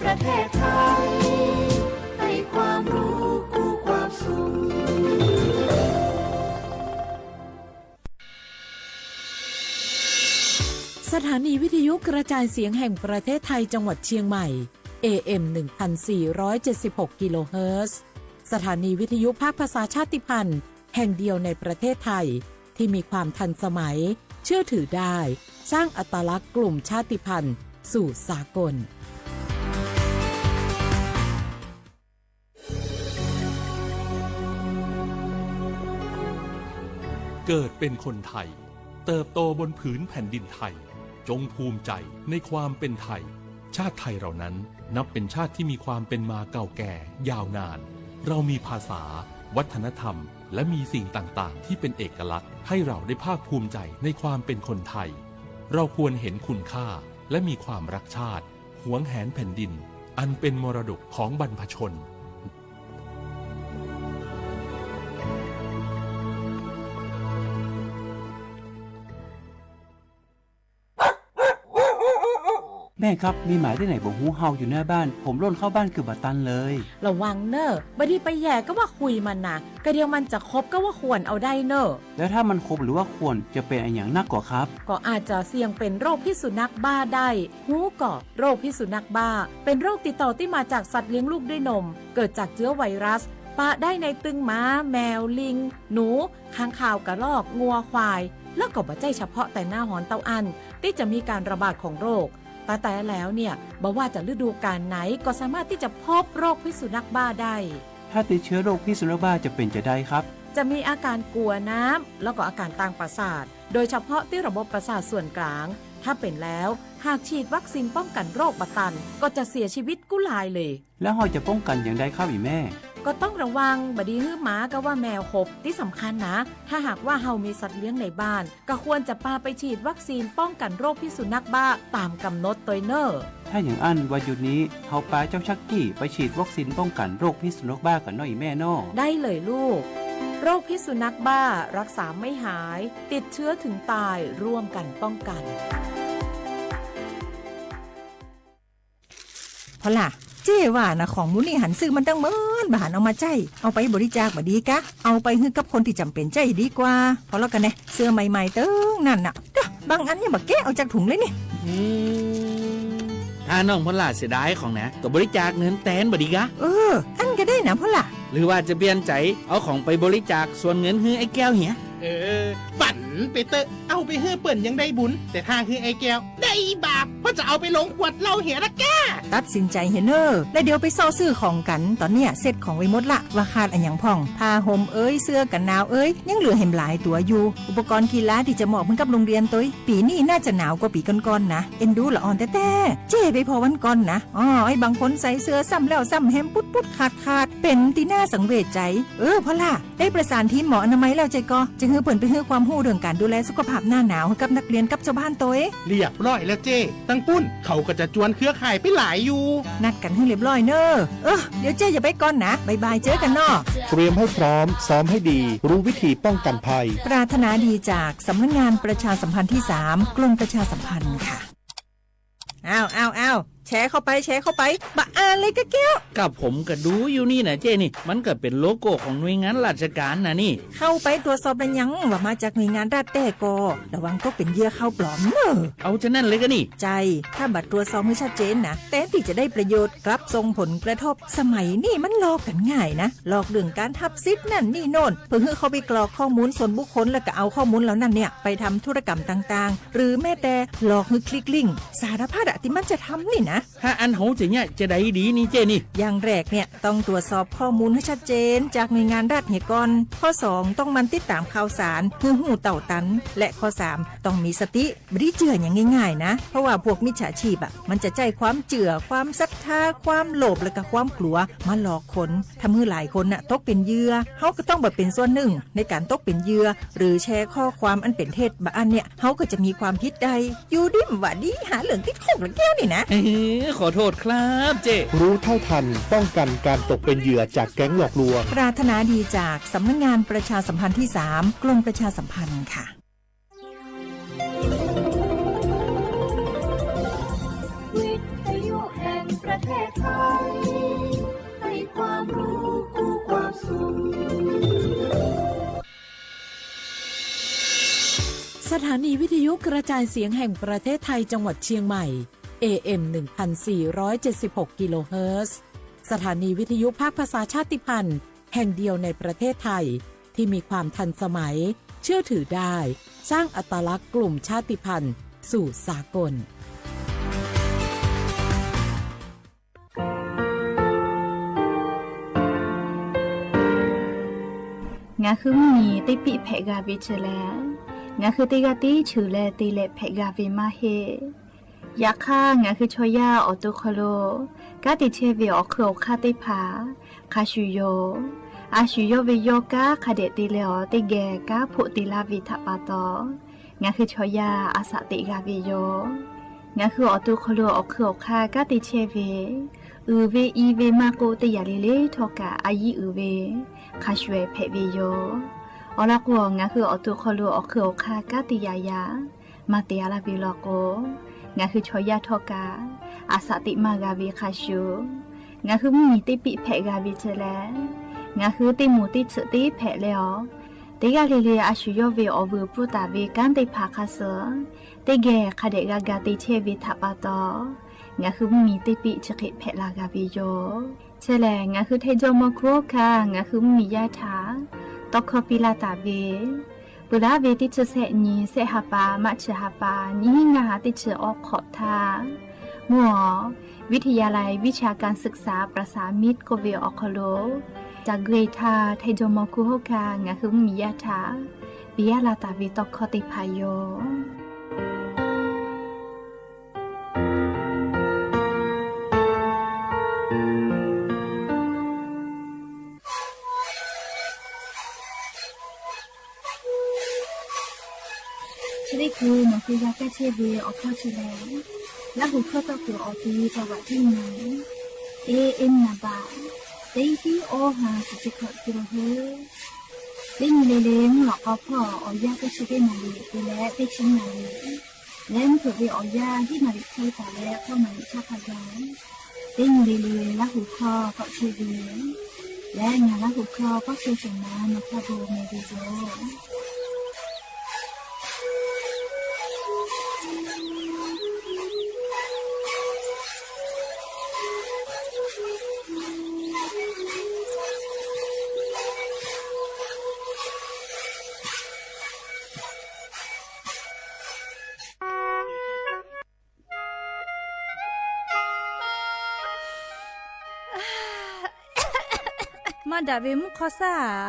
ประเทศไทย ให้ความรู้กู้ความสุข สถานีวิทยุกระจายเสียงแห่งประเทศไทยจังหวัดเชียงใหม่ เอ เอ็ม หนึ่งพันสี่ร้อยเจ็ดสิบหก กิโลเฮิรตซ์ สถานีวิทยุภาคภาษาชาติพันธุ์แห่งเดียวในประเทศไทย ที่มีความทันสมัย เชื่อถือได้ สร้างอัตลักษณ์กลุ่มชาติพันธุ์สู่สากล เกิดเป็นคนไทย เติบโตบนผืนแผ่นดินไทย จงภูมิใจในความเป็นไทย ชาติไทยเรานั้นนับเป็นชาติที่มีความเป็นมาเก่าแก่ยาวนาน เรามีภาษา วัฒนธรรม และมีสิ่งต่างๆ ที่เป็นเอกลักษณ์ ให้เราได้ภาคภูมิใจในความเป็นคนไทย เราควรเห็นคุณค่า และมีความรักชาติ หวงแหนแผ่นดิน อันเป็นมรดกของบรรพชน แม่ครับ มีหมาที่ไหนบ่ฮู้เห่าอยู่หน้าบ้าน ผมล่นเข้าบ้านเกือบบ่ตันเลย ระวังเน่อ บ่ดีไปแหย่ก็ว่าคุยมันนะ กะเดียวมันจะขบก็ว่าข่วนเอาได้เน่อ แล้วถ้ามันขบหรือว่าข่วนจะเป็นอะหยังนักก่อครับ ก็อาจจะเสี่ยงเป็นโรคพิษสุนัขบ้าได้ ฮู้ก่อ โรคพิษสุนัขบ้า เป็นโรคติดต่อที่มาจากสัตว์เลี้ยงลูกด้วยนม เกิดจากเชื้อไวรัส ปะได้ในตึงหมา แมว ลิง หนู ค้างคาว กระรอก งัว ควาย แล้วก็บ่ใจ้เฉพาะแต่หน้าฮ้อนเต้าอั้น ที่จะมีการระบาดของโรค แต่แต่แล้วเนี่ย บ่ว่าจะฤดูกาลไหน ก็สามารถที่จะพบโรคพิษสุนัขบ้าได้ ถ้าติดเชื้อโรคพิษสุนัขบ้าจะเป็นจะใดครับ จะมีอาการกลัวน้ำ แล้วก็อาการตางประสาท โดยเฉพาะที่ระบบประสาทส่วนกลาง ถ้าเป็นแล้ว หากฉีดวัคซีนป้องกันโรคบ่ตัน ก็จะเสียชีวิตกู้ลายเลย แล้วเฮาจะป้องกันอย่างใดครับอีแม่ ก็ต้องระวัง บ่ดีหื้อหมากับว่าแมวขบ ที่สำคัญนะ ถ้าหากว่าเฮามีสัตว์เลี้ยงในบ้าน ก็ควรจะปาไปฉีดวัคซีนป้องกันโรคพิษสุนัขบ้าตามกำหนดโตยเน่อ ถ้าอย่างอั้นวันหยุดนี้ เฮาปาเจ้าชักกี้ไปฉีดวัคซีนป้องกันโรคพิษสุนัขบ้ากันเนาะอีแม่เนาะ ได้เลยลูก โรคพิษสุนัขบ้ารักษาไม่หาย ติดเชื้อถึงตาย ร่วมกันป้องกัน พอล่ะ เจ้ว่านะ ของหมู่นี่หันซื้อมันตั้งเมิน บ่หันเอามาใจ๊ เอาไปบริจาคบ่ดีกะ เอาไปหื้อกับคนที่จ๋ำเป๋นใจ๊ดีกว่า พอแล้วกันแน่ เสื้อใหม่ๆ เติ๊งนั่นน่ะ เด้อ บางอันยังบ่แกะออกจากถุงเลยนี่ อืม ถ้าน้องพอล่าเสียดายของนะ ก็บริจาคเงินแตนบ่ดีกะ เออ อั้นก็ได้นะพอล่ะ หรือว่าจะเปลี่ยนใจ๋ เอาของไปบริจาคส่วนเงินหื้อไอ้แก้วเหีย เออ ฝันไปเต๊อะ เอาไปหื้อเปิ้นยังได้บุญ แต่ถ้าหื้อไอ้แก้ว ได้บาป เพราะจะเอาไปลงขวดเหล้าเหียละก้า ตัดสินใจ๋เหียเน่อ แล้วเดี๋ยวไปเซาะซื้อของกั๋น ต๋อนเนี้ยเซ็ตของไว้หมดละ ว่าขาดอะหยังพ่อง ผ้าห่มเอ๋ย เสื้อกั๋นหนาวเอ๋ย ยังเหลือแหมหลายตั๋วอยู่ อุปกรณ์กีฬาตี้จะมอบหื้อกับโฮงเฮียนโตย ปี๋นี้น่าจะหนาวกว่าปี๋ก่อนๆ นะ เอ็นดูละอ่อนแต๊ๆ เจ้ไปผ่อวันก่อนนะ อ้อ ไอ้บางคนใส่เสื้อซ้ำแล้วซ้ำแหม ปุ๊ดๆ ขาดๆ เป๋นตี้น่าสังเวชใจ๋ เออ พอล่ะ ได้ประสานทีมหมออนามัยแล้วเจ้าก่อ จะหื้อเปิ้นไปหื้อความฮู้เรื่องก๋านดูแลสุขภาพหน้าหนาวหื้อกับนักเฮียนกับจาวบ้านโตย เรียบร้อยแล้วเจ้ ตังปุ้น เขาก็จะจวนเครือข่ายไปหลายอยู่ นัดกั๋นหื้อเรียบร้อยเน่อ เออ เดี๋ยวเจ้อย่าไปก่อนนะ บ๊ายบาย เจอกั๋นเนาะ เตรียมให้พร้อม ซ้อมให้ดี รู้วิธีป้องกันภัย ปรารถนาดีจากสำนักงานประชาสัมพันธ์ที่สาม กรมประชาสัมพันธ์ค่ะ อ้าว อ้าว อ้าว แชร์เข้าไป แชร์เข้าไป บ่าอ่านเลยกะแก้ว กับผมก็ดูอยู่นี่นะเจ้นี่ มันก็เป็นโลโก้ของหน่วยงานราชการนะนี่ เข้าไปตรวจสอบแล้วยังว่ามาจากหน่วยงานรัฐแต๊ก่อ ระวังตกเป็นเหยื่อข่าวปลอมเน่อ เอาฉะนั้นเลยกะนี่ ใจ้ ถ้าบ่ตรวจสอบหื้อชัดเจนนะ แตนตี้จะได้ประโยชน์ กลับส่งผลกระทบ สมัยนี้มันหลอกกั๋นง่ายนะ หลอกเรื่องการฮับสิทธิ์นั่นนี่โน่น เพื่อหื้อเข้าไปกรอกข้อมูลส่วนบุคคล แล้วก็เอาข้อมูลเหล่านั้นเนี่ย ไปทำธุรกรรมต่างๆ หรือแม้แต่หลอกหื้อคลิกลิงก์ สารพัดอะตี้มันจะทำนี่นะ ถ้าอั้นเฮาจะเยียะจะใดดีนี่เจ้นี่ อย่างแรกเนี่ย ต้องตรวจสอบข้อมูลหื้อชัดเจนจากหน่วยงานรัฐเหียก่อน ข้อสอง ต้องหมั่นติดต๋ามข่าวสารหื้อฮู้เต้าตัน และข้อสาม ต้องมีสติ บ่ดีเจื้ออย่างง่ายๆ นะ เพราะว่าพวกมิจฉาชีพอะ มันจะใจ๊ความเจื้อ ความศรัทธา ความโลภ แล้วก็ความกลัว มาหลอกคน ทำหื้อหลายคนน่ะ ตกเป็นเหยื่อ เฮาก็ต้องบ่เป๋นส่วนหนึ่งในก๋านตกเป็นเหยื่อ หรือแชร์ข้อความอันเป๋นเท็จ บ่าอั้นเนี่ย เฮาก็จะมีความผิดได้ อยู่ดีบ่าดี หาเรื่องติดคุกละแก้วนี่นะ เอ้อ ขอโทษครับเจ้ รู้เท่าทัน ป้องกันการตกเป็นเหยื่อจากแก๊งหลอกลวง ปรารถนาดีจากสำนักงานประชาสัมพันธ์ที่สาม กรมประชาสัมพันธ์ค่ะ วิทยุแห่งประเท แพทย์ไทย ให้ความรู้คู่ความสุข สถานีวิทยุกระจายเสียงแห่งประเทศไทยจังหวัดเชียงใหม่ เอ เอ็ม หนึ่งพันสี่ร้อยเจ็ดสิบหก กิโลเฮิรตซ์ สถานีวิทยุภาคภาษาชาติพันธุ์แห่งเดียวในประเทศไทย ที่มีความทันสมัย เชื่อถือได้ สร้างอัตลักษณ์กลุ่มชาติพันธุ์สู่สากล Ngaˬ hui mvuhˇ miˬ teˇ piˆ hpehꞈ g'a ve chi lehˬ, ngaˬ hui teˇ g'aˇ tiˉ cheuˬ leh te leh hpehꞈ g'a ve maˇ heˆ. Yaꞈ hk'aˇ, ngaˬ hui chaw yaˇ awˬ to hk'aw lo kanˉ te chehˇ ve awˬ hk'eun awˬ hk'aˇ teˇ hpaˍ hk'a shuˍ yoˬ. A shuˍ yawˇ ve yawˇ kanˉ hk'a dehꞈ te leh awˬ teˇ geh kanˉ hpoˆ te laˇ ve htaꞈ pa taw, ngaˬ hui chaw yaˇ a shaꞈ teꞈ g'a ve yoˬ. Ngaˬ hui awˬ to hk'aw lo awˬ hk'eun awˬ hk'aˇ kanˉ te chehˇ ve, uiˍ ve i ve maˇ k'oˆ, teˇ yanˇ le le htawˇ kaꞈ a yiˇ uiˍ ve hk'a shuˍ hpehꞈ ve yoˬ. Awˬ lawn k'o, ngaˬ hui awˬ to hk'aw lo awˬ hk'eun awˬ hk'aˇ kanˉ te yaꞈ yaꞈ maˇ te a laˇ ve law k'o, ngaˬ hui chaw yaˇ htawˇ kaꞈ a shaꞈ teꞈ maˇ g'a ve hk'a shuˍ, ngaˬ hui mvuhˇ miˬ teˇ piˆ hpehꞈ g'a ve chi lehˬ, ngaˬ hui teˇ moˍ teˇ tsuhꞈ teˇ hpehꞈ leh awˬ, teˇ g'aˇ le le a shuˍ yawˇ ve awˬ vuiˬ pfuhˇ taˍ ve kanˉ teˇ hpaˍ hk'a suhˍ teˇ geh hk'a dehꞈ g'a ga te chehˇ ve htaꞈ pa taw, ngaˬ hui mvuhˇ miˬ teˇ piˆ chi hk'e hpehꞈ la g'a ve yoˬ. Chi lehˬ, ngaˬ hui Htaiˇ jawˇ mawˇ hkuˇ hawˉ hkanˇ ngaˬ hui mvuhˇ miˬ yaˇ htaꞈ tawˇ hkawˇ piˇ laˇ taˍ ve, peuˬ laˇ ve teˇ chi sehˆ nyi, sehˆ ha pa, March ha pa, nyiˇ hinˉ ngaˇ ha teˇ chi awˉ hk'awꞈ htaˇ, mvuhˇ awˬ วิทยาลัยวิชาการศึกษาประสามิตร k'oˆ ve awˬ hk'aw lo ca guˇ e htaˇ, Htaiˇ jawˇ mawˇ hkuˇ hawˉ hkanˇ ngaˬ hui mvuhˇ miˬ yaˇ htaꞈ piˇ laˇ taˍ ve tawˇ hkawˇ teˇ hpaˍ yoˬ. Chi teˇ hkui nawˬ hui g'a kaˇ chehˇ ve awˬ hkawˇ chi lehˬ, Laˇ huˍ hkawˇ tawˆ kuiˬ awˬ ti จังหวัดที่หนึ่ง เอ เอ็ม นามบัตร teˇ hiˉ awˇ ha suhˍ chi hkawꞈ kilohertz. Teˇ nyi le le mvuhˇ lawꞈ k'aw hpawˇ awˬ yanˇ teˇ chi teˇ naˍ riˍ te leh teˇ chi naˍ riˍ leh mvuhˇ hpeuꞈ ve awˬ yanˇ hiˉ naˍ riˍ hk'e taˍ leh hkawˇ naˍ riˍ chaˇ hk'a gaˬ, teˇ nyi le le Laˇ huˍ hkawˇ tawˆ chehˇ ve leh ngaˬ Laˇ huˍ hkawˇ pawˆ chehˇ shehˍ ma nawˬ hk'a bon meh ve yoˬ. Maˇ daꞈ ve mvuhˇ hk'awˇ saˉ,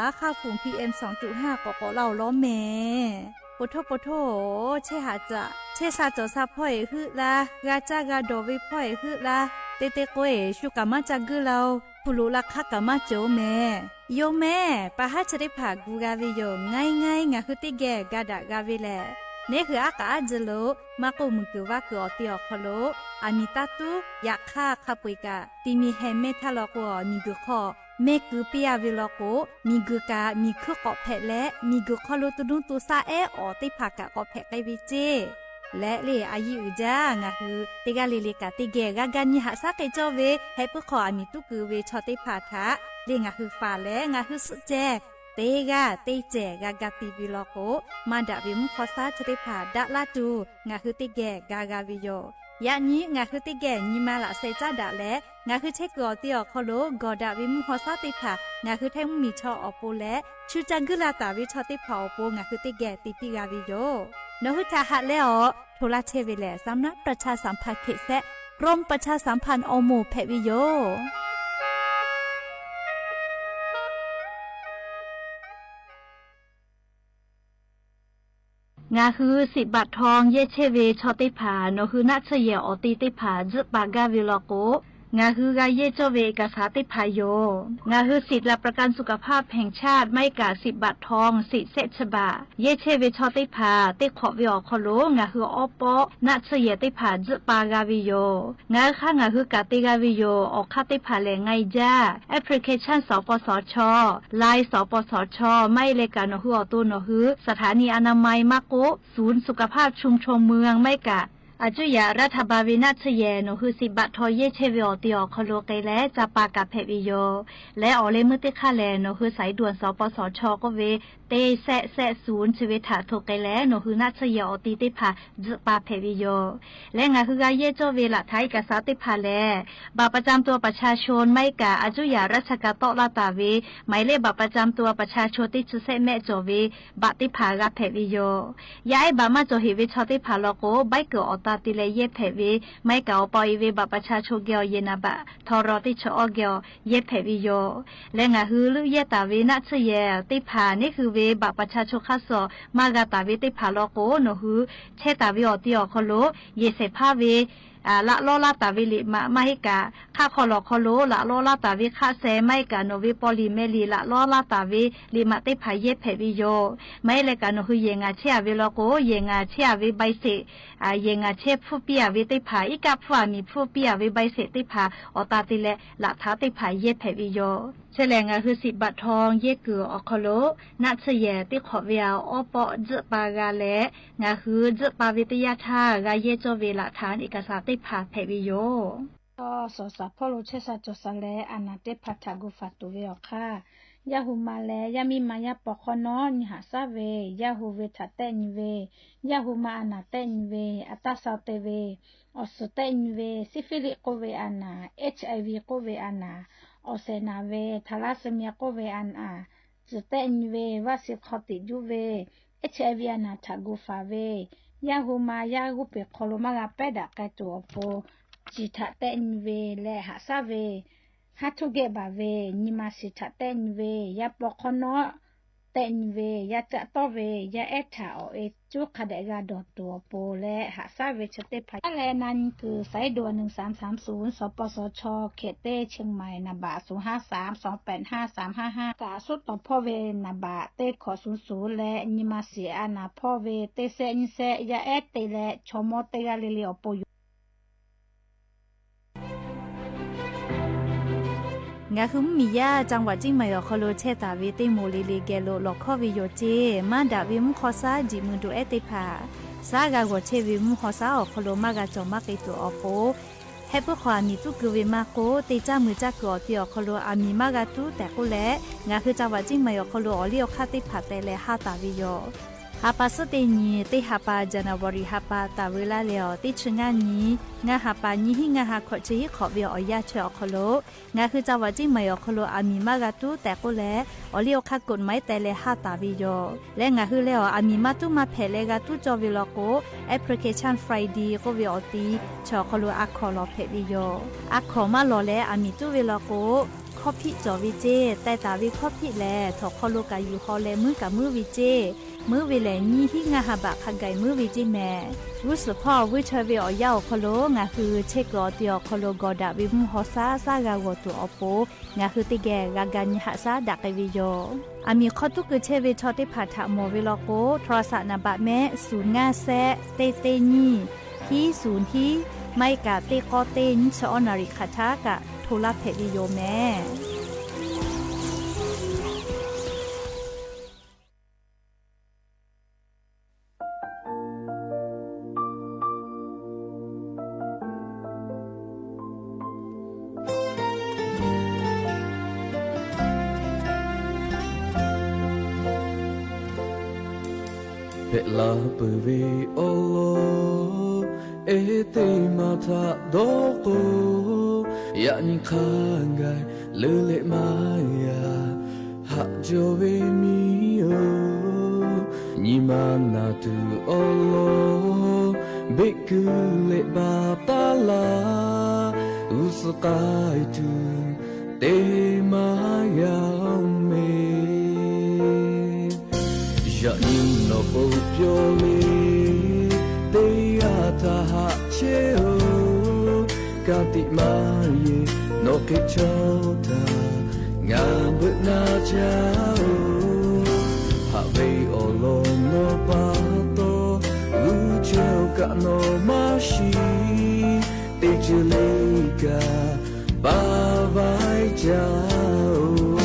a hk'aˇ fuˍ PM สองจุดห้า k'awꞈ k'awꞈ laˇ-oˬ lawˉ mehˍ. Poˬ htoˇ poˬ htoˇ-oˬ, chehˇ haꞈ caꞈ chehˇ sha cawˬ sha hpawˇ-eˬ heuˆ laˇ, g'a caˇ g'a dawˬ ve hpawˇ-eˬ heuˆ laˇ, te te k'o-eˬ shu kaꞈ maˇ ca guiˇ laˇ-oˬ, hpu loꞈ la hk'aˇ kaꞈ maˇ cawˬ-oˬ mehˍ. Yoˬ mehˍ, pa haˉ chi teˇ hpaˍ gu g'a ve yoˬ. Ngaˇ e ngaˇ e ngaˬ hui teˇ geh ga daꞈ g'a ve lehˬ, neˉ hui aˉ k'aꞈ aˉ jeh lo maˇ k'oˆ, muiˬ guiˬ vaˇ kuiˬ awˬ te awˬ hk'aw lo aˬ miˍ taˇ tuˉ yaꞈ hk'aˇ hk'a peu-eˬ kaꞈ ti mi heh mehˇ htaˇ law k'o, miˬ guiˬ hk'aw mehˇ keu piˇ a ve law k'o, miˬ guiˬ kaꞈ miˬ hkuiˇ k'awꞈ hpehꞈ leh, miˬ guiˬ hk'aw lo to nuˇ to shaˆ ehˉ awˬ teˇ hpaˍ kaꞈ k'awꞈ hpehꞈ k'ai ve ceˇ. Leh le a yiˇ uiˍ jaˇ, ngaˬ hui teˇ g'aˇ le le kaꞈ teˇ geh g'a ga nyi haꞈ shaˉ k'ai cawˇ ve, heh puiˉ hk'aw aˬ miˍ tuˉ keu ve chaw teˇ hpaˍ htaꞈ le ngaˬ hui faˍ leh ngaˬ hui suhˆ ceh teˇ g'aˇ teˇ cehˬ g'a ga ti ve law k'o, maˇ daꞈ ve mvuhˇ hk'awˇ saˉ chi teˇ hpaˍ daꞈ laˇ tuˬ ngaˬ hui teˇ geh ga g'a ve yoˬ. Yaꞈ nyi ngaˬ hui teˇ geh nyi ma laꞈ sheh caˉ daꞈ leh, ngaˬ hui chehˇ kuiˬ awˬ te awˬ hk'aw lo gawˬ daꞈ ve mvuhˇ hk'awˇ saˉ teˇ hpaˍ ngaˬ hui Htaiˇ mvuhˇ miˬ chaw awˬ pon leh, shu ca guiˇ la taˍ ve chaw teˇ hpaˍ awˬ pon ngaˬ hui teˇ geh te piˇ g'a ve yoˬ. Nawˬ hui htaꞈ haꞈ leh awˬ hto laˇ chehˇ ve lehˬ, สำนักประชาสัมพันธ์เขต แซะ กรมประชาสัมพันธ์ awˬ moˍ hpehꞈ ve yoˬ. Ngaˬ hui สิบบาททอง yehˇ chehˇ ve chaw teˇ hpaˍ nawˬ hui naˆ tsuhˇ yehˬ awˬ te teˇ hpaˍ tzuhˆ pa gaˇ ve law k'o, ngaˬ hui g'a yehˇ cawˇ ve เอกสาร teˇ hpaˍ yoˬ. Ngaˬ hui สิทธิ์หลักประกันสุขภาพแห่งชาติ maˇ heˆ kaꞈ สิบบาททอง สิทธิ์แซะ ฉบับ yehˇ chehˇ ve chaw teˇ hpaˍ teˇ hk'awꞈ ve awˬ hk'aw lo ngaˬ hui awˉ pawˆ naˆ tsuhˇ yehˬ teˇ hpaˍ tzuhˆ pa g'a ve yoˬ. Ngaˬ hui hk'aˇ ngaˬ hui kaꞈ te g'a ve yoˬ. Awˬ hk'aˇ teˇ hpaˍ lehˬ, ngaˬ e jaˇ application สปสช, Line สปสช, maˇ heˆ leh kaꞈ nawˬ hui awˬ to nawˬ hui สถานีอนามัย maˇ k'oˆ ศูนย์สุขภาพชุมชนเมือง maˇ heˆ kaꞈ Aˬ cuˇ yaꞈ รัฐบาล ve naˆ tsuhˇ yehˬ nawˬ hui siꞈ baꞈ htaw yehˇ chehˇ ve awˬ ti awˬ hk'aw lo k'ai leh ca pa kaꞈ hpehꞈ ve yoˬ. Leh awˬ leh meuˇ teˇ hk'aˇ lehˬ, nawˬ hui สายด่วน สปสช k'oˆ ve teˇ sehˆ sehˆ suhˍ chi ve htaꞈ hto k'ai leh, nawˬ hui naˆ tsuhˇ yehˬ awˬ ti teˇ hpaˍ tzuhꞈ pa hpehꞈ ve yoˬ. Leh ngaˬ hui g'a yehˇ cawˇ ve laꞈ htaꞈ iˉ kaˍ saˍ teˇ hpaˍ lehˬ, บัตรประจำตัวประชาชน maˇ heˆ kaꞈ aˬ cuˇ yaꞈ ราชการ tawˆ laˇ taˍ ve หมายเลขบัตรประจำตัวประชาชน teˇ chi sehˆ mehˆ cawˬ ve บัตร teˇ hpaˍ g'a hpehꞈ ve yoˬ. Yaˇ ehˉ บัตร maˇ cawˬ heꞈ ve chaw teˇ hpaˍ law k'o, ใบเกิด awˬ ta te leh yehˇ hpehꞈ ve, maˇ heˆ kaꞈ awˬ pa awˬ e ve บัตรประชาชน geh awˬ yehˬ naˍ baꞈ htaw raw teˇ chaw awˇ geh awˬ yehˇ hpehꞈ ve yoˬ. Leh ngaˬ hui leuˆ yehˇ taˍ ve naˆ tsuhˇ yehˬ teˇ hpaˍ neˉ hui ve บัตรประชาชน hk'aˇ suh maˇ g'a taˍ ve teˇ hpaˍ law k'o, nawˬ hui chehˇ taˍ ve awˬ ti awˬ hk'aw lo yehˬ shehˍ hpaˇ ve laꞈ lawˇ laˇ taˍ ve liꞈ maꞈ maˇ heˆ kaꞈ, hk'aˆ hk'aw lawˬ hk'aw lo laꞈ lawˇ laˇ taˍ ve hk'aˆ sheh maˇ heˆ kaꞈ, nawˬ ve paw liꞈ meh liꞈ laꞈ lawˇ laˇ taˍ ve liꞈ maꞈ teˇ hpaˍ yehˇ hpehꞈ ve yoˬ. Maˇ heˆ leh kaꞈ nawˬ hui yehˬ ngaˬ chehˇ a ve law k'o, yehˬ ngaˬ chehˇ a ve ใบเสร็จ, yehˬ ngaˬ chehˇ hpfuhˇ piˇ a ve teˇ hpaˍ, iˉ kaˆ hpfuhˇ aˬ miˍ hpfuhˇ piˇ a ve ใบเสร็จ teˇ hpaˍ awˬ ta te leh laꞈ htaˇ teˇ hpaˍ yehˇ hpehꞈ ve yoˬ. Chi lehˬ ngaˬ hui siꞈ baꞈ htaw yehˇ kuiˬ awˬ hk'aw lo naˆ tsuhˇ yehˬ teˇ hk'awꞈ ve awˬ awˉ pawˆ tzuhˆ pa g'a leh, ngaˬ hui tzuhˆ pa ve teˇ yanˇ htaˇ g'a yehˇ cawˇ ve laꞈ htaꞈ iˉ kaˍ saˍ teˇ hpaˍ hpehꞈ ve yoˬ. Awˬ suhˍ shaˍ hpawˇ lo chehˇ sha cawˬ sha leh, a naˍ teˇ hpaˍ htaꞈ gu faˍ tuˬ ve awˬ hk'aˇ, yaˇ hu ma leh yaˇ miˇ ma yaˇ paw hk'awˇ nawˉ nyi haꞈ shaˉ ve, yaˇ hu ve htaꞈ tehˆ nyi ve, yaˇ hu ma a naˍ tehˆ nyi ve, a taˇ shaw te ve, awˬ suhˍ tehˆ nyi ve, ซิฟิลิส k'oˆ ve a naˍ, HIV k'oˆ ve a naˍ, awˬ shehˍ naˍ ve, ทาลัสซีเมีย k'oˆ ve a naˍ, tcuhˬ tehˆ nyi ve, vaˇ shiˍ hk'aw tiꞈ juˇ ve, HIV a naˍ htaꞈ gu faˍ ve, yaˇ hu ma yaˇ g'uˇ peˬ hk'aw lo maˇ g'a pehˉ daꞈ k'ai tuˬ awˬ pon, ciˬ htaꞈ tehˆ nyi ve leh haꞈ shaˉ ve, haˉ htuˇ gehˆ baˬ ve, nyi ma shiˍ htaꞈ tehˆ nyi ve, yaˇ paw hk'awˇ nawˉ tehˆ nyi ve, yaˇ caˆ tawˇ ve, yaˇ ehˉ htaꞈ awˬ e cuˉ hk'a dehꞈ g'a dawˬ tuˬ awˬ pon leh haꞈ shaˉ ve chi teˇ hpaˍ yaˇ leh na nyi kuiˬ สายด่วน หนึ่งสามสามศูนย์ สปสช เขตเต้ เชียงใหม่ naˍ baꞈ ศูนย์ห้าสาม สองแปดห้า สามห้าห้า kaꞈ suhˉ tawˍ hpawˇ ve naˍ baꞈ teˇ hkawꞈ suhˍ suhˍ leh nyi ma shiˍ a naˍ hpawˇ ve teˇ sehˆ nyiˇ sehˆ yaˇ ehˉ te leh chaw mawˇ teˇ g'aˇ le le awˬ pon yoˬ. Ngaˬ hui mvuhˇmiˬ yaˇ จังหวัดเชียงใหม่ awˬ hk'aw lo chehˇ taˍ ve teˇ moˍ le le geh lo lawˬ hkawˇ ve yoˬ ceˇ. Maˇ daꞈ ve mvuhˇ hk'aw shaˉ jiꞈ mui do ehˉ teˇ hpaˍ, shaˉ g'a g'awˬ chehˇ ve mvuhˇ hk'aw shaˉ awˬ hk'aw lo maˇ g'a cawˬ maˇ k'ai tuˬ awˬ pon, heh puiˉ hk'aw aˬ miˍ tuˉ keu ve maˇ k'oˆ, teˇ caˇ mui caˇ kuiˬ awˬ ti awˬ hk'aw lo aˬ miˍ maˇ g'a tuˉ tehꞈ k'oˆ leh, ngaˬ hui จังหวัดเชียงใหม่ awˬ hk'aw lo awˬ liˇ awˬ hk'aˇ teˇ hpaˍ tehꞈ leh haˇ taˍ ve yoˬ. Ha pa suhˉ teˇ nyi, teˇ ha pa January ha pa taˍ ve laˇ leh awˬ teˇ chi ngaˇ nyi, ngaˇ ha pa nyiˇ hinˉ ngaˇ ha hkawꞈ chi hiˉ hk'awꞈ ve awˬ yanˇ chi awˬ hk'aw lo, ngaˬ hui จังหวัดเชียงใหม่ awˬ hk'aw lo aˬ miˍ maˇ g'a tuˉ tehꞈ k'oˆ leh, awˬ liˇ awˬ hk'aˇ กฎหมาย tehꞈ leh haˇ taˍ ve yoˬ. Leh ngaˬ hui leh awˬ aˬ miˍ maˇ tuˉ maˇ hpehꞈ leh g'a tuˉ cawˇ ve law k'o, Application Friday k'oˆ ve awˬ ti chi awˬ hk'aw lo a hkawˍ lawˬ hpehꞈ ve yoˬ. A hkawˍ maˇ lawˬ leh aˬ miˍ tuˉ ve law k'o, hkawˇ hpiˆ cawˬ ve ceˇ. Teh taˍ ve hkawˇ hpiˆ lehˬ, htawnˍ hk'aw lo kaꞈ yuˬ haw leh muiˉ kaꞈ muiˉ ve ceˇ. Muiˉ ve lehˬ, nyiˇ hinˉ ngaˇ ha baꞈ hk'a gaˬ muiˉ ve ceˇ mehˍ. G'uˇ suhˍ hpawˇ vuiˇ chaweh ve awˬ yanˇ awˬ hk'aw lo ngaˬ hui chehˇ kuiˬ awˬ ti awˬ hk'aw lo gawˬ daꞈ ve mvuhˇ hk'aw shaˉ shaˉ g'a g'awˬ tuˬ awˬ pon, ngaˬ hui teˇ geh g'a ga nyi haꞈ shaˉ daꞈ k'ai ve yoˬ. Aˬ miˍ hk'aw tuˉ keu chehˇ ve chaw teˇ hpaˍ htaꞈ mawˬ ve law k'o, โทรศัพท์ naˍ baꞈ mehˆ ศูนย์ห้าแซะ teˇ teˇ nyiˇ hiˉ ศูนย์ hiˉ, maˇ heˆ kaꞈ teˇ k'awˇ teˇ nyiˇ chi awˇ naˍ riˍ hk'aˬ htaˇ kaꞈ hto laˇ hpehꞈ ve yoˬ mehˍ. Hpehꞈ la peuˬ ve awˬ lawn, ehˉ teˇ maˬ htaꞈ dawˇ k'o, yaꞈ nyi hk'a gaˬ leuˉ leh maˇ yaꞈ haꞈ jaw ve miˬ-oˬ. Nyi ma naˬ tuˬ awˬ lawn beˆ keu leh baˬ taˉ laˇ, g'uˇ suhˍ k'ai tuˬ te maˇ g'a-oˬ mehˍ. Yaꞈ nyi nawˬ k'oˆ pyawˇ le, teˇ g'aˇ htaꞈ haꞈ chehˇ-oˬ. Ka tiꞈ maˇ yeˬ nawˬ hk'e chaw htaꞈ ngaˬ beuꞈ na caˇ-oˬ. Haꞈ ve awˬ lawn nawˬ pa taw, g'uˇ chehˇ-oˬ kaꞈ nawˬ maˇ shiˍ. Teˇ ceuˬ le kaꞈ paˍ vaiˇ caˇ-oˬ.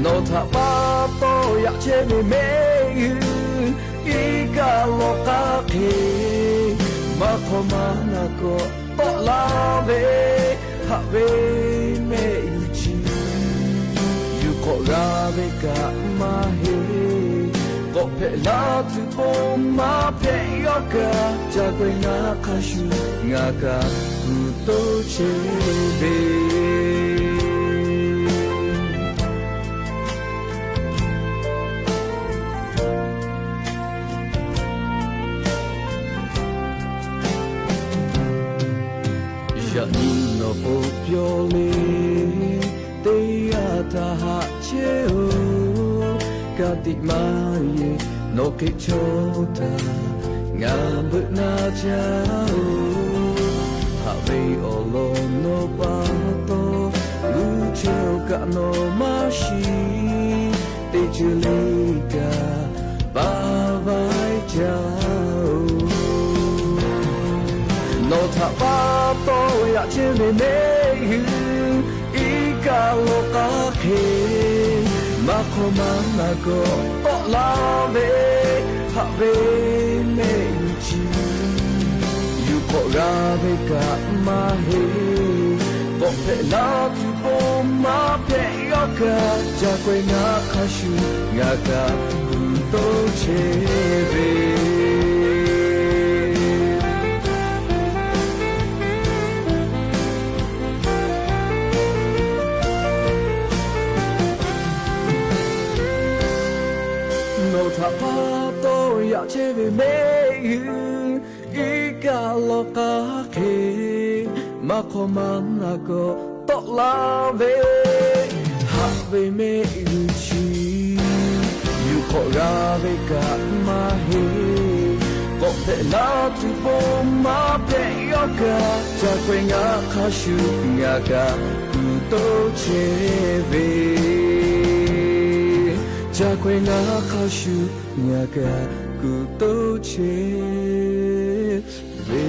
Nawˬ htaꞈ pa taw yaꞈ chehˇ ve mehˆ g'uˇ iˉ kaˆ lawˬ k'aˉ hk'e Maˇ na kawꞈ tawˆ laˇ ve, haꞈ ve mehˆ g'uiˬ chi, yuˬ hk'awꞈ g'a ve kaꞈ maˇ heˆ. K'awꞈ hpehꞈ la tuˬ pon maˇ hpehꞈ yaw kaꞈ, ca k'ai ngaˬ hk'a shuˍ ngaˬ kaꞈ kuˬ toˇ chehˇ ve. Yaꞈ nyi nawˬ k'o pyawˇ le, teˇ g'aˇ htaꞈ haꞈ chehˇ-oˬ. Ka tiꞈ maˇ yeˬ nawˬ hk'e chaw htaꞈ ngaˬ beuꞈ na caˇ-oˬ. Haꞈ ve awˬ lawn nawˬ pa taw, g'uˇ chehˇ-oˬ kaꞈ nawˬ maˇ shiˍ, teˇ ceuˬ le kaꞈ paˍ vaiˇ caˇ-oˬ. Nawˬ htaꞈ pa taw yaꞈ chehˇ ve mehˆ g'uiˬ, iˉ kaˆ lawˬ k'aˉ hk'e, maˇ hk'awꞈ maˇ na kawꞈ tawˆ laˇ ve, haꞈ ve mehˆ g'uiˬ chi, yuˬ hk'awꞈ g'a ve kaꞈ maˇ heˆ. K'awꞈ hpehꞈ la tuˬ pon maˇ hpehꞈ yaw kaꞈ, ca k'ai ngaˬ hk'a shuˍ ngaˬ kaꞈ kuˬ toˇ chehˇ ve. Nawˬ htaꞈ pa taw yaꞈ chehˇ ve mehˆ g'uiˬ, iˉ kaˆ lawˬ k'aˉ hk'e, maˇ hk'awꞈ maˇ na kawꞈ tawˆ laˇ ve, haꞈ ve mehˆ g'uiˬ chi, yuˬ hk'awꞈ g'a ve kaꞈ maˇ heˆ. K'awꞈ hpehꞈ la tuˬ pon maˇ hpehꞈ yaw kaꞈ, ca k'ai ngaˬ hk'a shuˍ ngaˬ kaꞈ kuˬ toˇ chehˇ ve. Ca k'ai ngaˬ hk'a shuˍ ngaˬ kaꞈ kuˬ toˇ chehˇ ve.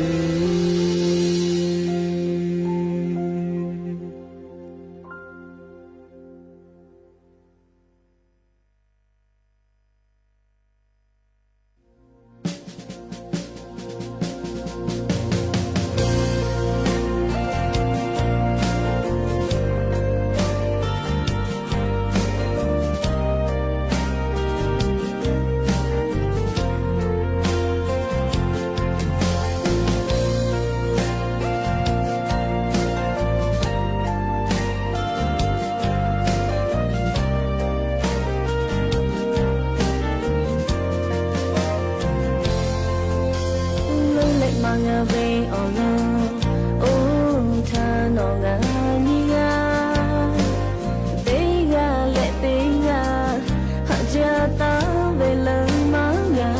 Leuˉ leh maˇ g'a ve awˬ lawn, oˇ htaˇ nawˬ ngaˬ nyi g'aˇ, teˇ g'aˇ leh teˇ g'aˇ haꞈ jaˇ taˍ ve leuˉ maˇ g'a.